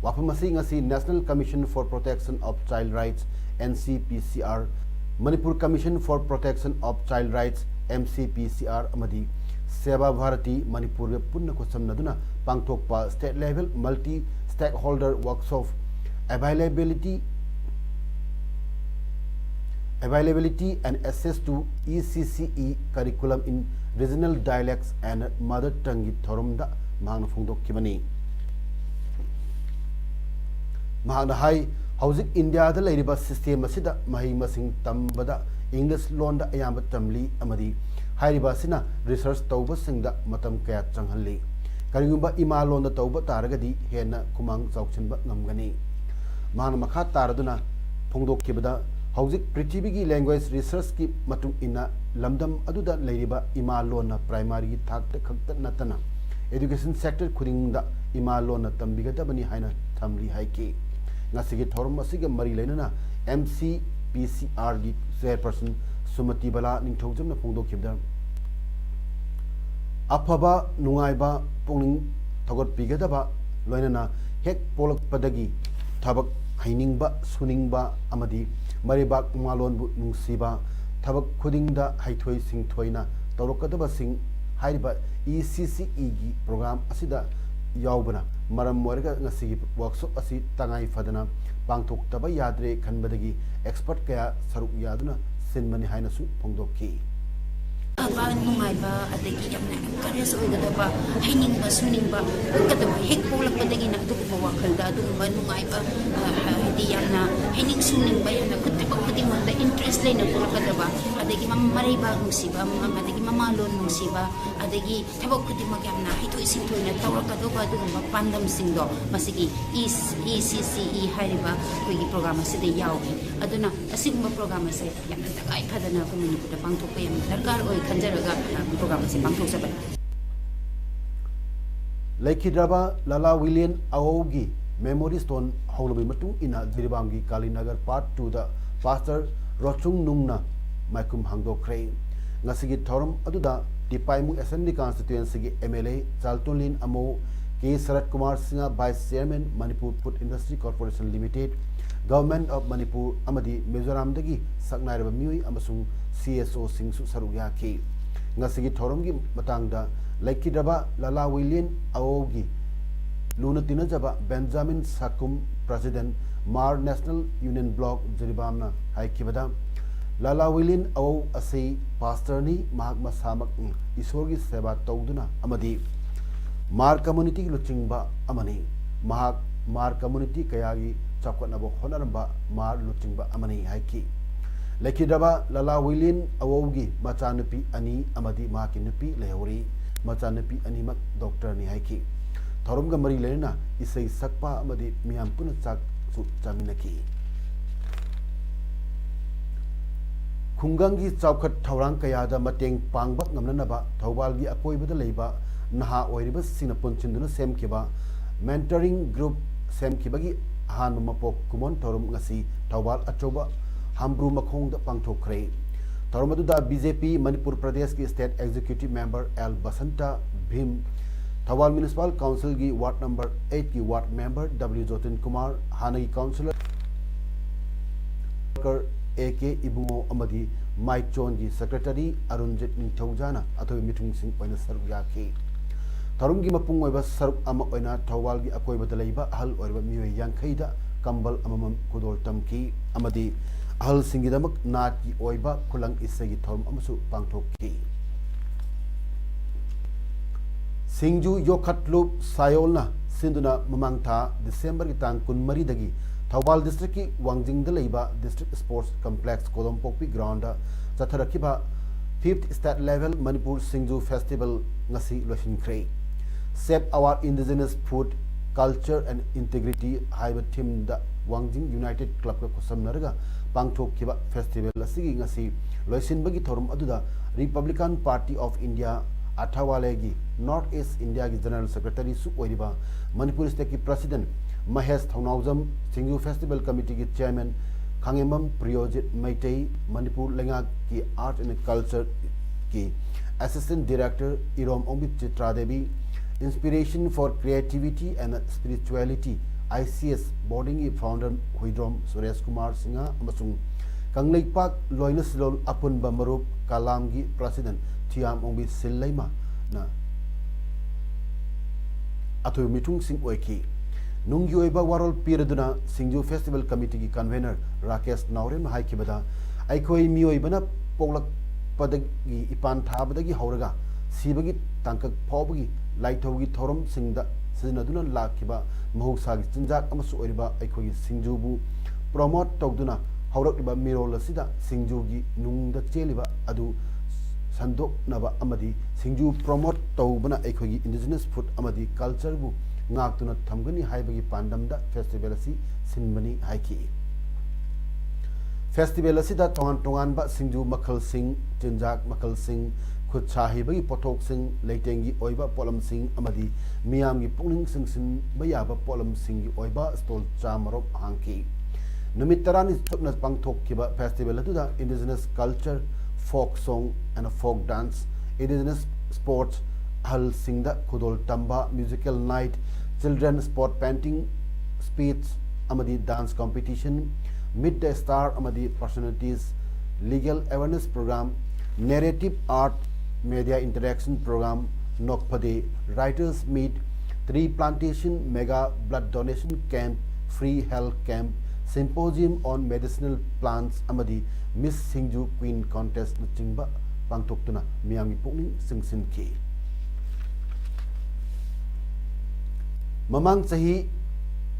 ꯋꯥꯐꯝ ꯑꯁꯤ ꯉꯁꯤ National Commission for Protection of Child Rights, N C P C R, Manipur Commission for Protection of Child Rights, M C P C R, ꯑꯃꯗꯤ ꯁꯦꯕꯥ ꯚꯥꯔꯇꯤ ꯃꯅꯤꯄꯨꯔꯒ ꯄꯨꯟꯅ ꯈꯨꯠꯁꯝꯅꯗꯨꯅ ꯄꯥꯡꯊꯣꯛꯄ state level multi stakeholder workshop, availability, availability and access to E C C E curriculum in regional dialects and mother tongue ꯒꯤ ꯊꯧꯔꯝꯗ ꯃꯍꯥꯛꯅ ꯐꯣꯡꯗꯣꯛꯈꯤꯕꯅꯤ꯫ ꯃꯍꯥꯛꯅ ꯍꯥꯏ, ꯍꯧꯖꯤꯛ ꯏꯟꯗꯤꯌꯥꯗ ꯂꯩꯔꯤꯕ system ꯑꯁꯤꯗ ꯃꯍꯩ ꯃꯁꯤꯡ ꯇꯝꯕꯗ English ꯂꯣꯟꯗ ꯑꯌꯥꯝꯕ ꯇꯝꯂꯤ ꯑꯃꯗꯤ ꯍꯥꯏꯔꯤꯕ ꯑꯁꯤꯅ research ꯇꯧꯕꯁꯤꯡꯗ ꯃꯇꯝ ꯀꯌꯥ ꯆꯪꯍꯜꯂꯤ꯫ ꯀꯔꯤꯒꯨꯝꯕ ꯏꯃꯥ ꯂꯣꯟꯗ ꯇꯧꯕ ꯇꯥꯔꯒꯗꯤ ꯍꯦꯟꯅ ꯈꯨꯃꯥꯡ ꯆꯥꯎꯁꯤꯟꯕ ꯉꯝꯒꯅꯤ꯫ ꯃꯍꯥꯛꯅ ꯃꯈꯥ ꯇꯥꯔꯗꯨꯅ ꯐꯣꯡꯗꯣꯛꯈꯤꯕꯗ, ꯍꯧꯖꯤꯛ ꯄ꯭ꯔꯤꯊꯤꯕꯤꯒꯤ language research ꯀꯤ ꯃꯇꯨꯡ ꯏꯟꯅ ꯂꯝꯗꯝ ꯑꯗꯨꯗ ꯂꯩꯔꯤꯕ ꯏꯃꯥ ꯂꯣꯟꯅ primary ꯒꯤ ꯊꯥꯛꯇ ꯈꯛꯇ ꯅꯠꯇꯅ education sector ꯈꯨꯗꯤꯡꯗ ꯏꯃꯥ ꯂꯣꯟꯅ ꯇꯝꯕꯤꯒꯗꯕꯅꯤ ꯍꯥꯏꯅ ꯊꯝꯂꯤ ꯍꯥꯏꯈꯤ꯫ ꯉꯁꯤꯒꯤ ꯊꯧꯔꯝ ꯑꯁꯤꯒ ꯃꯔꯤ ꯂꯩꯅꯅ M C P C R ꯒꯤ chairperson ꯁꯨꯃꯇꯤ ꯕꯂꯥ ꯅꯤꯡꯊꯧꯖꯝꯅ ꯐꯣꯡꯗꯣꯛꯈꯤꯕꯗ, ꯑꯐꯕ, ꯅꯨꯡꯉꯥꯏꯕ, ꯄꯨꯛꯅꯤꯡ ꯊꯧꯒꯠꯄꯤꯒꯗꯕ, ꯂꯣꯏꯅꯅ ꯍꯦꯛ ꯄꯣꯛꯂꯛꯄꯗꯒꯤ ꯊꯕꯛ ꯍꯩꯅꯤꯡꯕ, ꯁꯨꯅꯤꯡꯕ ꯑꯃꯗꯤ ꯃꯔꯩꯕꯥꯛ ꯃꯃꯥꯂꯣꯟꯕꯨ ꯅꯨꯡꯁꯤꯕ, ꯊꯕꯛ ꯈꯨꯗꯤꯡꯗ ꯍꯩꯊꯣꯏ ꯁꯤꯡꯊꯣꯏꯅ ꯇꯧꯔꯛꯀꯗꯕꯁꯤꯡ ꯍꯥꯏꯔꯤꯕ E C C E ꯒꯤ program ꯑꯁꯤꯗ ꯌꯥꯎꯕꯅ ꯃꯔꯝ ꯑꯣꯏꯔꯒ ꯉꯁꯤꯒꯤ workshop ꯑꯁꯤ ꯇꯉꯥꯏ ꯐꯗꯅ ꯄꯥꯡꯊꯣꯛꯇꯕ ꯌꯥꯗ꯭ꯔꯦ ꯈꯟꯕꯗꯒꯤ expert ꯀꯌꯥ ꯁꯔꯨꯛ ꯌꯥꯗꯨꯅ ꯁꯤꯟꯕꯅꯤ ꯍꯥꯏꯅꯁꯨ ꯐꯣꯡꯗꯣꯛꯈꯤ꯫ ꯑꯐꯕ, ꯅꯨꯡꯉꯥꯏꯕ, ꯑꯗꯒꯤ ꯌꯥꯝꯅ encourage ꯑꯣꯏꯒꯗꯕ, ꯍꯩꯅꯤꯡꯕ, ꯁꯨꯅꯤꯡꯕ ꯄꯣꯛꯀꯗꯕ, ꯍꯦꯛ ꯄꯣꯛꯂꯛꯄꯗꯒꯤꯅ ꯑꯗꯨꯒꯨꯝꯕ ꯋꯥꯈꯜꯗ ꯑꯗꯨꯒꯨꯝꯕ ꯅꯨꯡꯉꯥꯏꯕ, ꯑ, ꯍꯥꯏꯗꯤ ꯌꯥꯝꯅ ꯍꯩꯅꯤꯡ ꯁꯨꯅꯤꯡꯕ, ꯌꯥꯝꯅ ꯈꯨ-, ꯊꯕꯛ ꯈꯨꯗꯤꯡꯃꯛꯇ interest ꯂꯩꯅ ꯄꯣꯛꯂꯛꯀꯗꯕ, ꯑꯗꯒꯤ ꯃ-, ꯃꯔꯩꯕꯥꯛ ꯅꯨꯡꯁꯤꯕ, ꯃ-, ꯑꯗꯒꯤ ꯃꯃꯥꯂꯣꯟ ꯅꯨꯡꯁꯤꯕ, ꯑꯗꯒꯤ ꯊꯕꯛ ꯈꯨꯗꯤꯡꯃꯛ ꯌꯥꯝꯅ ꯍꯩꯊꯣꯏ ꯁꯤꯡꯊꯣꯏꯅ ꯇꯧꯔꯛꯀꯗꯧꯕ ꯑꯗꯨꯒꯨꯝꯕ ꯄꯥꯟꯗꯝꯁꯤꯡꯗꯣ ꯃꯁꯤꯒꯤ E C C E ꯍꯥꯏꯔꯤꯕ ꯑꯩꯈꯣꯏꯒꯤ program ꯑꯁꯤꯗ ꯌꯥꯎꯏ꯫ ꯑꯗꯨꯅ ꯑꯁꯤꯒꯨꯝꯕ program ꯑꯁꯦ ꯌꯥꯝꯅ ꯇꯉꯥꯏ ꯐꯗꯅ ꯑꯩꯈꯣꯏ ꯃꯅꯤꯄꯨꯔꯗ ꯄꯥꯡꯊꯣꯛꯄ ꯌꯥꯝꯅ ꯗꯔꯀꯥꯔ ꯑꯣꯏ ꯈꯟꯖꯔꯒ, ꯑ, program ꯑꯁꯤ ꯄꯥꯡꯊꯣꯛꯆꯕꯅꯤ꯫ ꯂꯩꯈꯤꯗ꯭ꯔꯕ ꯂꯥꯂꯥ ꯋꯤꯂꯤꯌꯝ ꯑꯋꯧꯒꯤ memory stone ꯍꯧꯔꯕꯒꯤ ꯃꯇꯨꯡ ꯏꯟꯅ ꯖꯤꯔꯤꯕꯥꯝꯒꯤ ꯀꯥꯂꯤꯅꯒꯔ Part two ꯗ Pastor ꯔꯣꯆꯨꯡ ꯅꯨꯡꯅ ꯃꯥꯏꯈꯨꯝ ꯍꯥꯡꯗꯣꯛꯈ꯭ꯔꯦ꯫ ꯉꯁꯤꯒꯤ ꯊꯧꯔꯝ ꯑꯗꯨꯗ ꯇꯤꯄꯥꯏꯃꯨ Assembly Constituency ꯒꯤ M L A ꯆꯥꯜꯇꯣꯟꯂꯤꯟ ꯑꯃꯧ, K Sarat Kumar Singha, Vice Chairman, Manipur Food Industry Corporation Limited, Government of Manipur ꯑꯃꯗꯤ ꯃꯤꯖꯣꯔꯥꯝꯗꯒꯤ ꯁꯛꯅꯥꯏꯔꯕ ꯃꯤꯑꯣꯏ ꯑꯃꯁꯨꯡ C S O ꯁꯤꯡꯁꯨ ꯁꯔꯨꯛ ꯌꯥꯈꯤ꯫ ꯉꯁꯤꯒꯤ ꯊꯧꯔꯝꯒꯤ ꯃꯇꯥꯡꯗ ꯂꯩꯈꯤꯗ꯭ꯔꯕ ꯂꯥꯂꯥ ꯋꯤꯂꯤꯌꯟ ꯑꯋꯧꯒꯤ ꯂꯨꯅ ꯇꯤꯟꯅꯖꯕ ꯕꯦꯟꯖꯥꯃꯤꯟ ꯁꯥꯀꯨꯝ, President, ꯃꯥꯔ National Union Block, ꯖꯤꯔꯤꯕꯥꯝꯅ ꯍꯥꯏꯈꯤꯕꯗ, ꯂꯥꯂꯥ ꯋꯤꯂꯤꯌꯟ ꯑꯋꯧ ꯑꯁꯤ ꯄꯥꯁꯇꯔꯅꯤ, ꯃꯍꯥꯛ ꯃꯁꯥꯃꯛ ꯏꯁꯣꯔꯒꯤ ꯁꯦꯕꯥ ꯇꯧꯗꯨꯅ ꯑꯃꯗꯤ ꯃꯥꯔ community ꯒꯤ ꯂꯨꯆꯤꯡꯕ ꯑꯃꯅꯤ꯫ ꯃꯍꯥꯛ ꯃꯥꯔ community ꯀꯌꯥꯒꯤ ꯆꯥꯎꯈꯠꯅꯕ ꯍꯣꯠꯅꯔꯝꯕ ꯃꯥꯔ ꯂꯨꯆꯤꯡꯕ ꯑꯃꯅꯤ ꯍꯥꯏꯈꯤ꯫ ꯂꯩꯈꯤꯗ꯭ꯔꯕ ꯂꯥꯂꯥ ꯋꯤꯂꯤꯌꯟ ꯑꯋꯧꯒꯤ ꯃꯆꯥꯅꯨꯄꯤ ꯑꯅꯤ ꯑꯃꯗꯤ ꯃꯍꯥꯛꯀꯤ ꯅꯨꯄꯤ ꯂꯩꯍꯧꯔꯤ꯫ ꯃꯆꯥꯅꯨꯄꯤ ꯑꯅꯤꯃꯛ doctor ꯅꯤ ꯍꯥꯏꯈꯤ꯫ ꯊꯧꯔꯝꯒ ꯃꯔꯤ ꯂꯩꯅꯅ ꯏꯁꯩ ꯁꯛꯄ ꯑꯃꯗꯤ ꯃꯤꯌꯥꯝ ꯄꯨꯟꯅ ꯆꯥꯛꯁꯨ ꯆꯥꯃꯤꯟꯅꯈꯤ꯫ ꯈꯨꯡꯒꯪꯒꯤ ꯆꯥꯎꯈꯠ ꯊꯧꯔꯥꯡ ꯀꯌꯥꯗ ꯃꯇꯦꯡ ꯄꯥꯡꯕ ꯉꯝꯅꯅꯕ ꯊꯧꯕꯥꯜꯒꯤ ꯑꯀꯣꯏꯕꯗ ꯂꯩꯕ ꯅꯍꯥ ꯑꯣꯏꯔꯤꯕꯁꯤꯡꯅ ꯄꯨꯟꯁꯤꯟꯗꯨꯅ ꯁꯦꯝꯈꯤꯕ mentoring group ꯁꯦꯝꯈꯤꯕꯒꯤ ꯑꯍꯥꯟꯕ ꯃꯄꯣꯛ ꯀꯨꯝꯑꯣꯟ ꯊꯧꯔꯝ ꯉꯁꯤ ꯊꯧꯕꯥꯜ ꯑꯆꯧꯕ ꯍꯥꯝꯕ꯭ꯔꯨ ꯃꯈꯣꯡꯗ ꯄꯥꯡꯊꯣꯛꯈ꯭ꯔꯦ꯫ ꯊꯧꯔꯝ ꯑꯗꯨꯗ B J P ꯃꯅꯤꯄꯨꯔ ꯄ꯭ꯔꯗꯦꯁꯀꯤ State Executive Member L Basanta Bhim, Thoubal Municipal Council ꯒꯤ Ward Number eight ꯀꯤ Ward Member W ꯖꯣꯇꯤꯟ ꯀꯨꯃꯥꯔ, ꯍꯥꯟꯅꯒꯤ Councillor A K ꯏꯕꯨꯡꯉꯣ ꯑꯃꯗꯤ ꯃꯥꯏꯆꯣꯟꯒꯤ Secretary ꯑꯔꯨꯟꯖꯤꯠ ꯅꯤꯡꯊꯧꯖꯥꯅ ꯑꯊꯣꯏꯕ ꯃꯤꯊꯨꯡꯁꯤꯡ ꯑꯣꯏꯅ ꯁꯔꯨꯛ ꯌꯥꯈꯤ꯫ ꯊꯧꯔꯝꯒꯤ ꯃꯄꯨꯡ ꯑꯣꯏꯕ ꯁꯔꯨꯛ ꯑꯃ ꯑꯣꯏꯅ ꯊꯧꯕꯥꯜꯒꯤ ꯑꯀꯣꯏꯕꯗ ꯂꯩꯕ ꯑꯍꯜ ꯑꯣꯏꯔꯕ ꯃꯤꯑꯣꯏ ꯌꯥꯡꯈꯩꯗ ꯀꯝꯕꯜ ꯑꯃꯃꯝ ꯈꯨꯗꯣꯜ ꯇꯝꯈꯤ ꯑꯃꯗꯤ ꯑꯍꯜꯁꯤꯡꯒꯤꯗꯃꯛ ꯅꯥꯠꯀꯤ ꯑꯣꯏꯕ ꯈꯨꯂꯪ ꯏꯁꯩꯒꯤ ꯊꯧꯔꯝ ꯑꯃꯁꯨ ꯄꯥꯡꯊꯣꯛꯈꯤ꯫ ꯁꯤꯡꯖꯨ ꯌꯣꯈꯠꯂꯨꯞ ꯁꯥꯌꯣꯜꯅ ꯁꯤꯟꯗꯨꯅ ꯃꯃꯥꯡ ꯊꯥ December ꯒꯤ ꯇꯥꯡ ꯀꯨꯟꯃꯔꯤꯗꯒꯤ ꯊꯧꯕꯥꯜ district ꯀꯤ ꯋꯥꯡꯖꯤꯡꯗ ꯂꯩꯕ District Sports Complex ꯀꯣꯗꯣꯝꯄꯣꯛꯄꯤ ground ꯗ ꯆꯠꯊꯔꯛꯈꯤꯕ fifth State Level ꯃꯅꯤꯄꯨꯔ ꯁꯤꯡꯖꯨ Festival ꯉꯁꯤ ꯂꯣꯏꯁꯤꯟꯈ꯭ꯔꯦ꯫ Save our indigenous food, culture and integrity ꯍꯥꯏꯕ theme ꯗ ꯋꯥꯡꯖꯤꯡ United Club ꯀ ꯈꯨꯠꯁꯝꯅꯔꯒ ꯄꯥꯡꯊꯣꯛꯈꯤꯕ festival ꯑꯁꯤꯒꯤ ꯉꯁꯤ ꯂꯣꯏꯁꯤꯟꯕꯒꯤ ꯊꯧꯔꯝ ꯑꯗꯨꯗ Republican Party of India ꯑꯊꯥꯋꯥꯂꯦꯒꯤ North East India ꯒꯤ General Secretary ꯁꯨ ꯑꯣꯏꯔꯤꯕ ꯃꯅꯤꯄꯨꯔ state ꯀꯤ President ꯃꯍꯦꯁ ꯊꯧꯅꯥꯎꯖꯝ, ꯁꯤꯡꯖꯨ Festival Committee ꯒꯤ Chairman ꯈꯥꯉꯦꯝꯕꯝ ꯄ꯭ꯔꯤꯌꯣꯖꯤꯠ ꯃꯩꯇꯩ, ꯃꯅꯤꯄꯨꯔ ꯂꯩꯉꯥꯛꯀꯤ Art and Culture ꯀꯤ Assistant Director Irom Ongbi Chitra Devi, Inspiration for Creativity and Spirituality, I C S boarding ꯒꯤ founder ꯍꯨꯏꯗ꯭ꯔꯣꯝ ꯁꯨꯔꯦꯁ ꯀꯨꯃꯥꯔ ꯁꯤꯡꯍ ꯑꯃꯁꯨꯡ ꯀꯪꯂꯩꯄꯥꯛ ꯂꯣꯏꯅ ꯁꯤꯂꯣꯟ ꯑꯄꯨꯟꯕ ꯃꯔꯨꯞ ꯀꯂꯥꯝꯒꯤ President ꯊꯤꯌꯥꯝ ꯑꯣꯡꯕꯤ ꯁꯤꯜꯂꯩꯃꯅ ꯑꯊꯣꯏꯕ ꯃꯤꯊꯨꯡꯁꯤꯡ ꯑꯣꯏꯈꯤ꯫ ꯅꯨꯡꯒꯤ ꯑꯣꯏꯕ ꯋꯥꯔꯣꯜ ꯄꯤꯔꯗꯨꯅ ꯁꯤꯡꯖꯨ Festival Committee ꯒꯤ Convener ꯔꯥꯀꯦꯁ ꯅꯥꯎꯔꯦꯝꯅ ꯍꯥꯏꯈꯤꯕꯗ, ꯑꯩꯈꯣꯏ ꯃꯤꯑꯣꯏꯕꯅ ꯄꯣꯛꯂꯛꯄꯗꯒꯤ, ꯏꯄꯥꯟ ꯊꯥꯕꯗꯒꯤ ꯍꯧꯔꯒ ꯁꯤꯕꯒꯤ ꯇꯥꯡꯀꯛ ꯐꯥꯎꯕꯒꯤ ꯂꯥꯏꯊꯧꯒꯤ ꯊꯧꯔꯝꯁꯤꯡꯗ ꯁꯤꯖꯤꯟꯅꯗꯨꯅ ꯂꯥꯛꯈꯤꯕ ꯃꯍꯧꯁꯥꯒꯤ ꯆꯤꯟꯖꯥꯛ ꯑꯃꯁꯨ ꯑꯣꯏꯔꯤꯕ ꯑꯩꯈꯣꯏꯒꯤ ꯁꯤꯡꯖꯨꯕꯨ promote ꯇꯧꯗꯨꯅ ꯍꯧꯔꯛꯂꯤꯕ ꯃꯤꯔꯣꯜ ꯑꯁꯤꯗ ꯁꯤꯡꯖꯨꯒꯤ ꯅꯨꯡꯗ ꯆꯦꯜꯂꯤꯕ ꯑꯗꯨ ꯁꯟꯗꯣꯛꯅꯕ ꯑꯃꯗꯤ ꯁꯤꯡꯖꯨ promote ꯇꯧꯕꯅ ꯑꯩꯈꯣꯏꯒꯤ indigenous food ꯑꯃꯗꯤ culture ꯕꯨ ꯉꯥꯛꯇꯨꯅ ꯊꯝꯒꯅꯤ ꯍꯥꯏꯕꯒꯤ ꯄꯥꯟꯗꯝꯗ festival ꯑꯁꯤ ꯁꯤꯟꯕꯅꯤ ꯍꯥꯏꯈꯤ꯫ Festival ꯑꯁꯤꯗ ꯇꯣꯉꯥꯟ ꯇꯣꯉꯥꯟꯕ ꯁꯤꯡꯖꯨ ꯃꯈꯜꯁꯤꯡ, ꯆꯤꯟꯖꯥꯛ ꯃꯈꯜꯁꯤꯡ, ꯈꯨꯠ ꯁꯥ ꯍꯩꯕꯒꯤ ꯄꯣꯠꯊꯣꯛꯁꯤꯡ, ꯂꯩꯇꯦꯡꯒꯤ ꯑꯣꯏꯕ ꯄꯣꯠꯂꯝꯁꯤꯡ ꯑꯃꯗꯤ ꯃꯤꯌꯥꯝꯒꯤ ꯄꯨꯛꯅꯤꯡ ꯆꯤꯡꯁꯤꯟꯕ ꯌꯥꯕ ꯄꯣꯠꯂꯝꯁꯤꯡꯒꯤ ꯑꯣꯏꯕ stall ꯆꯥꯃꯔꯣꯝ ꯍꯥꯡꯈꯤ꯫ ꯅꯨꯃꯤꯠ ꯇꯔꯥꯅꯤ ꯆꯨꯞꯅ ꯄꯥꯡꯊꯣꯛꯈꯤꯕ festival ꯑꯗꯨꯗ indigenous culture, folk song and folk dance, indigenous sports, ꯑꯍꯜꯁꯤꯡꯗ ꯈꯨꯗꯣꯜ ꯇꯝꯕ, musical night, children sport painting, speech ꯑꯃꯗꯤ dance competition, meet the star ꯑꯃꯗꯤ personalities, legal awareness program, narrative art, media interaction program, Nokpade writers meet, tree plantation, mega blood donation camp, free health camp, symposium on medicinal plants ꯑꯃꯗꯤ Miss Singju Queen contest ꯅꯆꯤꯡꯕ ꯄꯥꯡꯊꯣꯛꯇꯨꯅ ꯃꯤꯌꯥꯝꯒꯤ ꯄꯨꯛꯅꯤꯡ ꯆꯤꯡꯁꯤꯟꯈꯤ꯫ ꯃꯃꯥꯡ ꯆꯍꯤ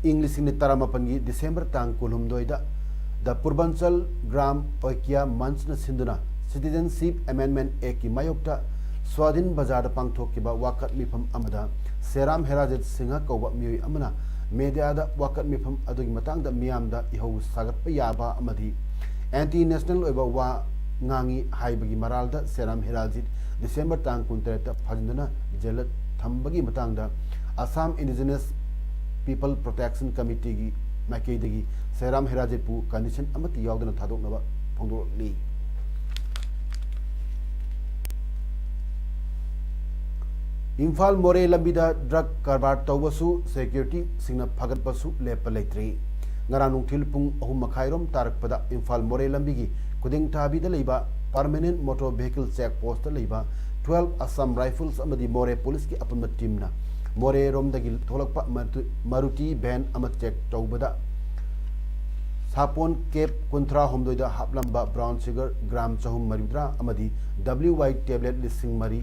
ꯏꯪ ꯂꯤꯁꯤꯡ ꯑꯅꯤ ꯇꯔꯥꯃꯥꯄꯟꯒꯤ December ꯇꯥꯡ ꯀꯨꯟꯍꯨꯝꯗꯣꯏꯗ The Purbanchal Gram Oikya Manch ꯅ ꯁꯤꯟꯗꯨꯅ Citizenship Amendment Act ꯀꯤ ꯃꯥꯌꯣꯛꯇ ꯁ꯭ꯋꯥꯙꯤꯟ ꯕꯖꯥꯔꯗ ꯄꯥꯡꯊꯣꯛꯈꯤꯕ ꯋꯥꯀꯠ ꯃꯤꯐꯝ ꯑꯃꯗ ꯁꯦꯔꯥꯝ ꯍꯦꯔꯥꯖꯤꯠ ꯁꯤꯡꯍ ꯀꯧꯕ ꯃꯤꯑꯣꯏ ꯑꯃꯅ media ꯗ ꯋꯥꯀꯠ ꯃꯤꯐꯝ ꯑꯗꯨꯒꯤ ꯃꯇꯥꯡꯗ ꯃꯤꯌꯥꯝꯗ ꯏꯍꯧ ꯁꯥꯒꯠꯄ ꯌꯥꯕ ꯑꯃꯗꯤ anti national ꯑꯣꯏꯕ ꯋꯥ ꯉꯥꯡꯉꯤ ꯍꯥꯏꯕꯒꯤ ꯃꯔꯥꯜꯗ ꯁꯦꯔꯥꯝ ꯍꯦꯔꯥꯖꯤꯠ December ꯇꯥꯡ ꯀꯨꯟꯇꯔꯦꯠꯇ ꯐꯥꯖꯤꯟꯗꯨꯅ ꯖꯦꯜꯗ ꯊꯝꯕꯒꯤ ꯃꯇꯥꯡꯗ Assam Indigenous People Protection Committee ꯒꯤ ꯃꯥꯏꯀꯩꯗꯒꯤ ꯁꯦꯔꯥꯝ ꯍꯦꯔꯥꯖꯤꯠꯄꯨ condition ꯑꯃꯠꯇ ꯌꯥꯎꯗꯅ ꯊꯥꯗꯣꯛꯅꯕ ꯐꯣꯡꯗꯣꯛꯂꯤ꯫ ꯏꯝꯐꯥꯜ ꯃꯣꯔꯦ ꯂꯝꯕꯤꯗ ꯗ꯭ꯔꯒ ꯀꯔꯕꯥꯔ ꯇꯧꯕꯁꯨ ꯁꯦꯀ꯭ꯌꯨꯔꯤꯇꯤꯁꯤꯡꯅ ꯐꯒꯠꯄꯁꯨ ꯂꯦꯞꯄ ꯂꯩꯇ꯭ꯔꯤ꯫ ꯉꯔꯥꯡ ꯅꯨꯡꯊꯤꯜ ꯄꯨꯡ ꯑꯍꯨꯝ ꯃꯈꯥꯏꯔꯣꯝ ꯇꯥꯔꯛꯄꯗ ꯏꯝꯐꯥꯜ ꯃꯣꯔꯦ ꯂꯝꯕꯤꯒꯤ ꯈꯨꯗꯤꯡꯊꯥꯕꯤꯗ ꯂꯩꯕ permanent motor vehicle check post ꯂꯩꯕ ꯇ꯭ꯋꯦꯜꯐ ꯑꯁꯥꯝ ꯔꯥꯏꯐꯜꯁ ꯑꯃꯗꯤ ꯃꯣꯔꯦ ꯄꯨꯂꯤꯁꯀꯤ ꯑꯄꯨꯟꯕ ꯇꯤꯝꯅ ꯃꯣꯔꯦꯔꯣꯝꯗꯒꯤ ꯊꯣꯛꯂꯛꯄ ꯃꯔꯨꯇꯤ ꯚꯦꯟ ꯑꯃ ꯆꯦꯛ ꯇꯧꯕꯗ ꯁꯥꯄꯣꯟ ꯀꯦꯞ ꯀꯨꯟꯊ꯭ꯔꯥ ꯍꯨꯝꯗꯣꯏꯗ ꯍꯥꯞꯂꯝꯕ ꯕ꯭ꯔꯥꯎꯟ ꯁꯨꯒꯔ ꯒ꯭ꯔꯥꯝ ꯆꯍꯨꯝ ꯃꯔꯤꯐꯨꯇꯔꯥ ꯑꯃꯗꯤ ꯗꯕ꯭ꯂꯤꯌꯨ ꯋꯥꯏ ꯇꯦꯕ꯭ꯂꯦꯠ ꯂꯤꯁꯤꯡ ꯃꯔꯤ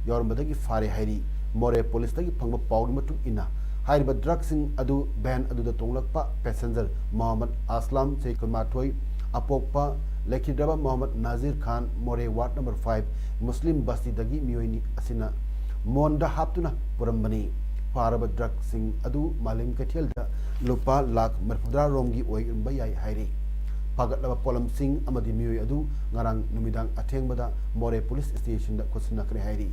ꯌꯥꯎꯔꯝꯕꯗꯒꯤ ꯐꯥꯔꯦ ꯍꯥꯏꯔꯤ꯫ ꯃꯣꯔꯦ ꯄꯨꯂꯤꯁꯇꯒꯤ ꯐꯪꯕ ꯄꯥꯎꯒꯤ ꯃꯇꯨꯡ ꯏꯟꯅ, ꯍꯥꯏꯔꯤꯕ ꯗ꯭ꯔꯒꯁꯤꯡ ꯑꯗꯨ ꯚꯦꯟ ꯑꯗꯨꯗ ꯇꯣꯡꯂꯛꯄ ꯄꯦꯁꯦꯟꯖꯔ ꯃꯣꯍꯝꯃꯗ ꯑꯁꯂꯝ, ꯆꯍꯤ ꯀꯨꯟꯃꯥꯊꯣꯏ, ꯑꯄꯣꯛꯄ ꯂꯩꯈꯤꯗ꯭ꯔꯕ ꯃꯣꯍꯝꯃꯗ ꯅꯥꯖꯤꯔ ꯈꯥꯟ, ꯃꯣꯔꯦ ꯋꯥꯔꯗ ꯅꯝꯕꯔ ꯐꯥꯏꯚ ꯃꯨꯁꯂꯤꯝ ꯕꯁꯇꯤꯗꯒꯤ ꯃꯤꯑꯣꯏꯅꯤ ꯑꯁꯤꯅ ꯃꯣꯟꯗ ꯍꯥꯞꯇꯨꯅ ꯄꯨꯔꯝꯕꯅꯤ꯫ ꯐꯥꯔꯕ ꯗ꯭ꯔꯒꯁꯤꯡ ꯑꯗꯨ ꯃꯥꯂꯦꯝ ꯀꯩꯊꯦꯜꯗ ꯂꯨꯄꯥ ꯂꯥꯈ ꯃꯔꯤꯐꯨꯇꯔꯥ ꯔꯣꯝꯒꯤ ꯑꯣꯏꯔꯝꯕ ꯌꯥꯏ ꯍꯥꯏꯔꯤ꯫ ꯐꯥꯒꯠꯂꯕ ꯄꯣꯠꯂꯝꯁꯤꯡ ꯑꯃꯗꯤ ꯃꯤꯑꯣꯏ ꯑꯗꯨ ꯉꯔꯥꯡ ꯅꯨꯃꯤꯗꯥꯡ ꯑꯊꯦꯡꯕꯗ ꯃꯣꯔꯦ ꯄꯨꯂꯤꯁ ꯁ꯭ꯇꯦꯁꯟꯗ ꯈꯨꯠꯁꯤꯟꯅꯈ꯭ꯔꯦ ꯍꯥꯏꯔꯤ꯫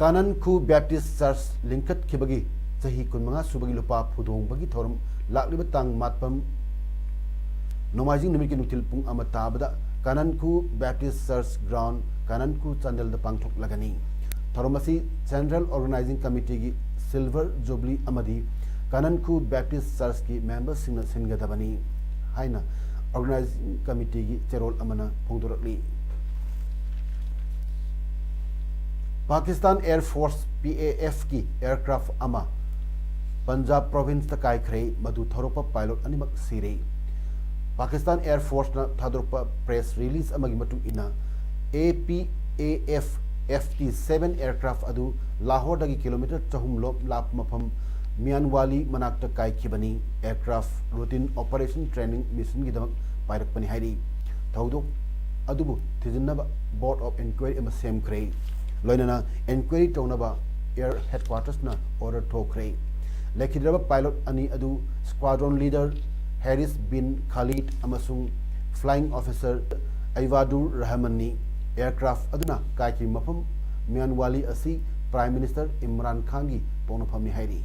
ꯀꯥꯅꯟꯈꯨ ꯕꯦꯞꯇꯤꯁ ꯆꯔꯆ ꯂꯤꯡꯈꯠꯈꯤꯕꯒꯤ ꯆꯍꯤ ꯀꯨꯟꯃꯉꯥ ꯁꯨꯕꯒꯤ ꯂꯨꯄꯥ ꯐꯨꯗꯣꯡꯕꯒꯤ ꯊꯧꯔꯝ ꯂꯥꯛꯂꯤꯕ ꯇꯥꯡ ꯃꯥꯄꯟ ꯅꯣꯡꯃꯥꯏꯖꯤꯡ ꯅꯨꯃꯤꯠꯀꯤ ꯅꯨꯡꯊꯤꯜ ꯄꯨꯡ ꯑꯃ ꯇꯥꯕꯗ ꯀꯥꯅꯟꯈꯨ ꯕꯦꯞꯇꯤꯁ ꯆꯔꯆ ꯒ꯭ꯔꯥꯎꯟ, ꯀꯥꯅꯟꯈꯨ ꯆꯥꯟꯗꯦꯜꯗ ꯄꯥꯡꯊꯣꯛꯂꯒꯅꯤ꯫ ꯊꯧꯔꯝ ꯑꯁꯤ ꯁꯦꯟꯇ꯭ꯔꯦꯜ ꯑꯣꯔꯒꯅꯥꯏꯖꯤꯡ ꯀꯃꯤꯇꯤꯒꯤ ꯁꯤꯜꯚꯔ ꯖꯨꯕꯂꯤ ꯑꯃꯗꯤ ꯀꯥꯅꯟꯈꯨ ꯕꯦꯞꯇꯤꯁ ꯆꯔꯆꯀꯤ ꯃꯦꯝꯕꯔꯁꯤꯡꯅ ꯁꯤꯟꯒꯗꯕꯅꯤ ꯍꯥꯏꯅ ꯑꯣꯔꯒꯅꯥꯏꯖꯤꯡ ꯀꯃꯤꯇꯤꯒꯤ ꯆꯦꯔꯣꯜ ꯑꯃꯅ ꯐꯣꯡꯗꯣꯔꯛꯂꯤ꯫ Pakistan air force, P A ꯑꯦꯐꯀꯤ ꯑꯦꯌꯔꯀ꯭ꯔꯥꯐ ꯑꯃ ꯄꯟꯖꯥꯕ ꯄ꯭ꯔꯣꯚꯤꯟꯁꯇ ꯀꯥꯏꯈ꯭ꯔꯦ, ꯃꯗꯨ ꯊꯧꯔꯛꯄ ꯄꯥꯏꯂꯣꯠ ꯑꯅꯤꯃꯛ ꯁꯤꯔꯦ꯫ ꯄꯥꯀꯤꯁꯇꯥꯟ ꯑꯦꯌꯔ ꯐꯣꯔꯁꯅ ꯊꯥꯗꯣꯔꯛꯄ ꯄ꯭ꯔꯦꯁ ꯔꯤꯂꯤꯖ ꯑꯃꯒꯤ ꯃꯇꯨꯡ ꯏꯟꯅ, A P A F F T seven aircraft ꯑꯗꯨ ꯂꯥꯍꯣꯔꯗꯒꯤ ꯀꯤꯂꯣꯃꯤꯇꯔ ꯆꯍꯨꯝ ꯂꯣꯝ ꯂꯥꯞꯄ ꯃꯐꯝ ꯃꯤꯌꯥꯟꯋꯥꯂꯤ ꯃꯅꯥꯛꯇ ꯀꯥꯏꯈꯤꯕꯅꯤ꯫ ꯑꯦꯌꯔꯀ꯭ꯔꯥꯐ ꯔꯨꯇꯤꯟ ꯑꯣꯄꯔꯦꯁꯟ ꯇ꯭ꯔꯦꯅꯤꯡ ꯃꯤꯁꯟꯒꯤꯗꯃꯛ ꯄꯥꯏꯔꯛꯄꯅꯤ ꯍꯥꯏꯔꯤ꯫ ꯊꯧꯗꯣꯛ ꯑꯗꯨꯕꯨ ꯊꯤꯖꯤꯟꯅꯕ ꯕꯣꯔꯗ ꯑꯣꯐ ꯏꯟꯀ꯭ꯋꯥꯏꯔꯤ ꯑꯃ ꯁꯦꯝꯈ꯭ꯔꯦ꯫ ꯂꯣꯏꯅꯅ ꯏꯟꯀ꯭ꯋꯥꯏꯔꯤ ꯇꯧꯅꯕ ꯑꯦꯌꯔ ꯍꯦꯗꯀ꯭ꯋꯥꯇꯔꯁꯅ ꯑꯣꯔꯗꯔ ꯊꯣꯛꯈ꯭ꯔꯦ꯫ ꯂꯩꯈꯤꯗ꯭ꯔꯕ ꯄꯥꯏꯂꯣꯠ ꯑꯅꯤ ꯑꯗꯨ ꯁ꯭ꯀ꯭ꯋꯥꯗ꯭ꯔꯣꯟ ꯂꯤꯗꯔ ꯍꯦꯔꯤꯁ ꯕꯤꯟ ꯈꯥꯂꯤꯗ ꯑꯃꯁꯨꯡ ꯐ꯭ꯂꯥꯏꯡ ꯑꯣꯐꯤꯁꯔ ꯑꯩꯕꯥꯗꯨꯔ ꯔꯍꯃꯟꯅꯤ꯫ ꯑꯦꯌꯔꯀ꯭ꯔꯥꯐ ꯑꯗꯨꯅ ꯀꯥꯏꯈꯤꯕ ꯃꯐꯝ ꯃꯤꯌꯥꯟꯋꯥꯂꯤ ꯑꯁꯤ ꯄ꯭ꯔꯥꯏꯝ ꯃꯤꯅꯤꯁꯇꯔ ꯏꯝꯔꯥꯟ ꯈꯥꯟꯒꯤ ꯄꯣꯛꯅꯐꯝꯅꯤ ꯍꯥꯏꯔꯤ꯫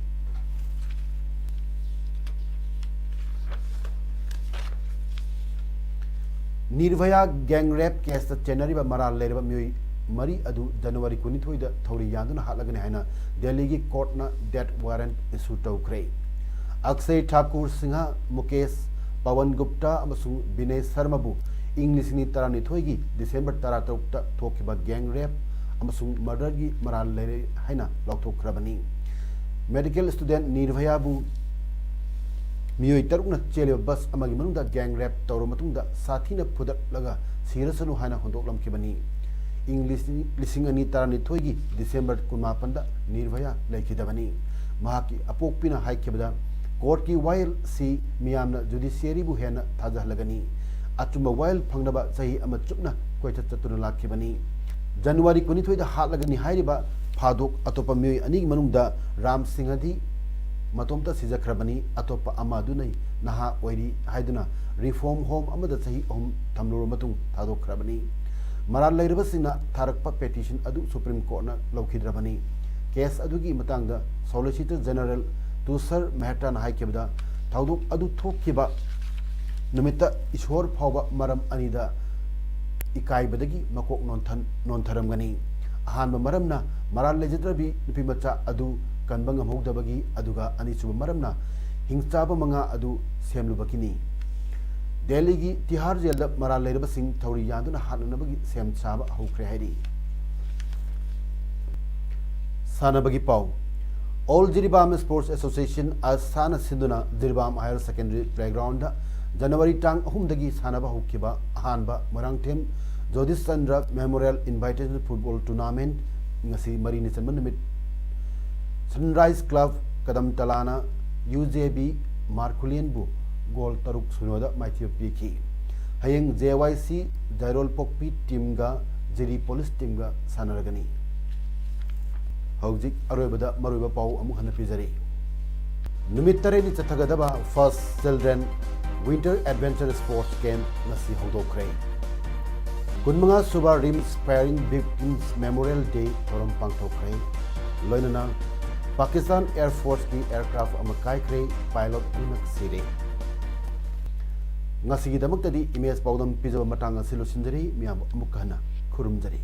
ꯅꯤꯔꯚꯌꯥ ꯒꯦꯡ ꯔꯦꯞ ꯀꯦꯁꯇ ꯆꯦꯟꯅꯔꯤꯕ ꯃꯔꯥꯜ ꯂꯩꯔꯕ ꯃꯤꯑꯣꯏ ꯃꯔꯤ ꯑꯗꯨ ꯖꯅꯋꯥꯔꯤ ꯀꯨꯟꯅꯤꯊꯣꯏꯗ ꯊꯧꯔꯤ ꯌꯥꯟꯗꯨꯅ ꯍꯥꯠꯂꯒꯅꯤ ꯍꯥꯏꯅ ꯗꯦꯜꯂꯤꯒꯤ ꯀꯣꯔꯠꯅ death warrant issue ꯇꯧꯈ꯭ꯔꯦ꯫ ꯑꯛꯁꯌ ꯊꯥꯀꯨꯔ ꯁꯤꯡꯍ, ꯃꯨꯀꯦꯁ, ꯄꯋꯟ ꯒꯨꯞꯇꯥ ꯑꯃꯁꯨꯡ ꯕꯤꯅꯦꯁ ꯁꯔꯃꯕꯨ ꯏꯪ ꯂꯤꯁꯤꯡ ꯑꯅꯤ ꯇꯔꯥꯅꯤꯊꯣꯏꯒꯤ ꯗꯤꯁꯦꯝꯕꯔ ꯇꯔꯥꯇꯔꯨꯛꯇ ꯊꯣꯛꯈꯤꯕ gang rape ꯑꯃꯁꯨꯡ murderꯒꯤ ꯃꯔꯥꯜ ꯂꯩꯔꯦ ꯍꯥꯏꯅ ꯂꯥꯎꯊꯣꯛꯈ꯭ꯔꯕꯅꯤ꯫ Medical student ꯅꯤꯔꯚꯌꯥꯕꯨ ꯃꯤꯑꯣꯏ ꯇꯔꯨꯛꯅ ꯆꯦꯜꯂꯤꯕ bus ꯑꯃꯒꯤ ꯃꯅꯨꯡꯗ gang rape ꯇꯧꯔꯕ ꯃꯇꯨꯡꯗ ꯁꯥꯊꯤꯅ ꯐꯨꯗꯠꯂꯒ ꯁꯤꯔꯁꯅꯨ ꯍꯥꯏꯅ ꯍꯨꯟꯗꯣꯛꯂꯝꯈꯤꯕꯅꯤ꯫ ꯏꯪ ꯂꯤꯁꯤꯡ ꯑꯅꯤ ꯇꯔꯥꯅꯤꯊꯣꯏꯒꯤ ꯗꯤꯁꯦꯝꯕꯔ ꯀꯨꯟꯃꯥꯄꯟꯗ ꯅꯤꯔꯚꯌꯥ ꯂꯩꯈꯤꯗꯕꯅꯤ꯫ ꯃꯍꯥꯛꯀꯤ ꯑꯄꯣꯛꯄꯤꯅ ꯍꯥꯏꯈꯤꯕꯗ, courtꯀꯤ ꯋꯥꯌꯦꯜꯁꯤ ꯃꯤꯌꯥꯝꯅ judiciaryꯕꯨ ꯍꯦꯟꯅ ꯊꯥꯖꯍꯜꯂꯒꯅꯤ꯫ ꯑꯆꯨꯝꯕ ꯋꯥꯌꯦꯜ ꯐꯪꯅꯕ ꯆꯍꯤ ꯑꯃ ꯆꯨꯞꯅ ꯀꯣꯏꯆꯠ ꯆꯠꯇꯨꯅ ꯂꯥꯛꯈꯤꯕꯅꯤ꯫ ꯖꯅꯋꯥꯔꯤ ꯀꯨꯟꯅꯤꯊꯣꯏꯗ ꯍꯥꯠꯂꯒꯅꯤ ꯍꯥꯏꯔꯤꯕ ꯐꯥꯗꯣꯛ ꯑꯇꯣꯞꯄ ꯃꯤꯑꯣꯏ ꯑꯅꯤꯒꯤ ꯃꯅꯨꯡꯗ ꯔꯥꯝ ꯁꯤꯡꯍꯗꯤ ꯃꯇꯣꯝꯇ ꯁꯤꯖꯈ꯭ꯔꯕꯅꯤ꯫ ꯑꯇꯣꯞꯄ ꯑꯃ ꯑꯗꯨꯅ ꯅꯍꯥ ꯑꯣꯏꯔꯤ ꯍꯥꯏꯗꯨꯅ reform home ꯑꯃꯗ ꯆꯍꯤ ꯑꯍꯨꯝ ꯊꯝꯂꯨꯔꯕ ꯃꯇꯨꯡ ꯊꯥꯗꯣꯛꯈ꯭ꯔꯕꯅꯤ꯫ ꯃꯔꯥꯜ ꯂꯩꯔꯕꯁꯤꯡꯅ ꯊꯥꯔꯛꯄ petition ꯑꯗꯨ Supreme Courtꯅ ꯂꯧꯈꯤꯗ꯭ꯔꯕꯅꯤ꯫ Case ꯑꯗꯨꯒꯤ ꯃꯇꯥꯡꯗ Solicitor General ꯇꯨꯁꯔ ꯃꯦꯍꯇꯥꯅ ꯍꯥꯏꯈꯤꯕꯗ, ꯊꯧꯗꯣꯛ ꯑꯗꯨ ꯊꯣꯛꯈꯤꯕ ꯅꯨꯃꯤꯠꯇ ꯏꯁꯣꯔ ꯐꯥꯎꯕ ꯃꯔꯝ ꯑꯅꯤꯗ ꯏꯀꯥꯏꯕꯗꯒꯤ ꯃꯀꯣꯛ ꯅꯣꯟꯊꯟ-, ꯅꯣꯟꯊꯔꯝꯒꯅꯤ꯫ ꯑꯍꯥꯟꯕ ꯃꯔꯝꯅ ꯃꯔꯥꯜ ꯂꯩꯖꯗ꯭ꯔꯕꯤ ꯅꯨꯄꯤꯃꯆꯥ ꯑꯗꯨ ꯀꯟꯕ ꯉꯝꯍꯧꯗꯕꯒꯤ, ꯑꯗꯨꯒ ꯑꯅꯤꯁꯨꯕ ꯃꯔꯝꯅ ꯍꯤꯡꯆꯥꯕ ꯃꯉꯥ ꯑꯗꯨ ꯁꯦꯝꯂꯨꯕꯒꯤꯅꯤ꯫ ꯗꯦꯜꯂꯤꯒꯤ ꯇꯤꯍꯥꯔ ꯖꯦꯜꯗ ꯃꯔꯥꯜ ꯂꯩꯔꯕꯁꯤꯡ ꯊꯧꯔꯤ ꯌꯥꯟꯗꯨꯅ ꯍꯥꯠꯅꯅꯕꯒꯤ ꯁꯦꯝ ꯁꯥꯕ ꯍꯧꯈ꯭ꯔꯦ ꯍꯥꯏꯔꯤ꯫ ꯁꯥꯟꯅꯕꯒꯤ ꯄꯥꯎ꯫ All Jiribam Sports Association, ꯑꯁꯥꯅ ꯁꯤꯟꯗꯨꯅ ꯖꯤꯔꯤꯕꯥꯝ Higher Secondary Playgroundꯗ ꯖꯅꯋꯥꯔꯤ ꯇꯥꯡ ꯑꯍꯨꯝꯗꯒꯤ ꯁꯥꯟꯅꯕ ꯍꯧꯈꯤꯕ ꯑꯍꯥꯟꯕ Moirangthem ꯖꯣꯗꯤꯁ Chandra Memorial Invitational Football Tournament ꯉꯁꯤ ꯃꯔꯤꯅꯤ ꯆꯟꯕ ꯅꯨꯃꯤꯠ Sunrise Club ꯀꯗꯝꯇꯂꯥꯅ UJB ꯃꯥꯔꯈꯨꯂꯤꯌꯟꯕꯨ goal ꯇꯔꯨꯛ ꯁꯤꯅꯣꯗ ꯃꯥꯏꯊꯤꯕ ꯄꯤꯈꯤ꯫ ꯍꯌꯦꯡ JYC ꯖꯩꯔꯣꯜꯄꯣꯛꯄꯤ teamꯒ ꯖꯤꯔꯤ Police teamꯒ ꯁꯥꯟꯅꯔꯒꯅꯤ꯫ ꯍꯧꯖꯤꯛ ꯑꯔꯣꯏꯕꯗ ꯃꯔꯨꯑꯣꯏꯕ ꯄꯥꯎ ꯑꯃꯨꯛ ꯍꯟꯅ ꯄꯤꯖꯔꯤ꯫ ꯅꯨꯃꯤꯠ ꯇꯔꯦꯠꯅꯤ ꯆꯠꯊꯒꯗꯕ First Children Winter Adventure Sports Camp ꯉꯁꯤ ꯍꯧꯗꯣꯛꯈ꯭ꯔꯦ꯫ ꯀꯨꯟꯃꯉꯥ ꯁꯨꯕ RIMS Firing Victims Memorial Day ꯊꯧꯔꯝ ꯄꯥꯡꯊꯣꯛꯈ꯭ꯔꯦ꯫ ꯂꯣꯏꯅꯅ Pakistan Air Forceꯀꯤ aircraft ꯑꯃ ꯀꯥꯏꯈ꯭ꯔꯦ, pilot ꯑꯅꯤꯃꯛ ꯁꯤꯔꯦ꯫ ꯉꯁꯤꯒꯤꯗꯃꯛꯇꯗꯤ ꯏꯃꯦꯖ ꯄꯥꯎꯗꯝ ꯄꯤꯖꯕ ꯃꯇꯥꯡ ꯑꯁꯤ ꯂꯣꯏꯁꯤꯟꯖꯔꯤ꯫ ꯃꯤꯌꯥꯝꯕꯨ ꯑꯃꯨꯛꯀ ꯍꯟꯅ ꯈꯨꯔꯨꯝꯖꯔꯤ꯫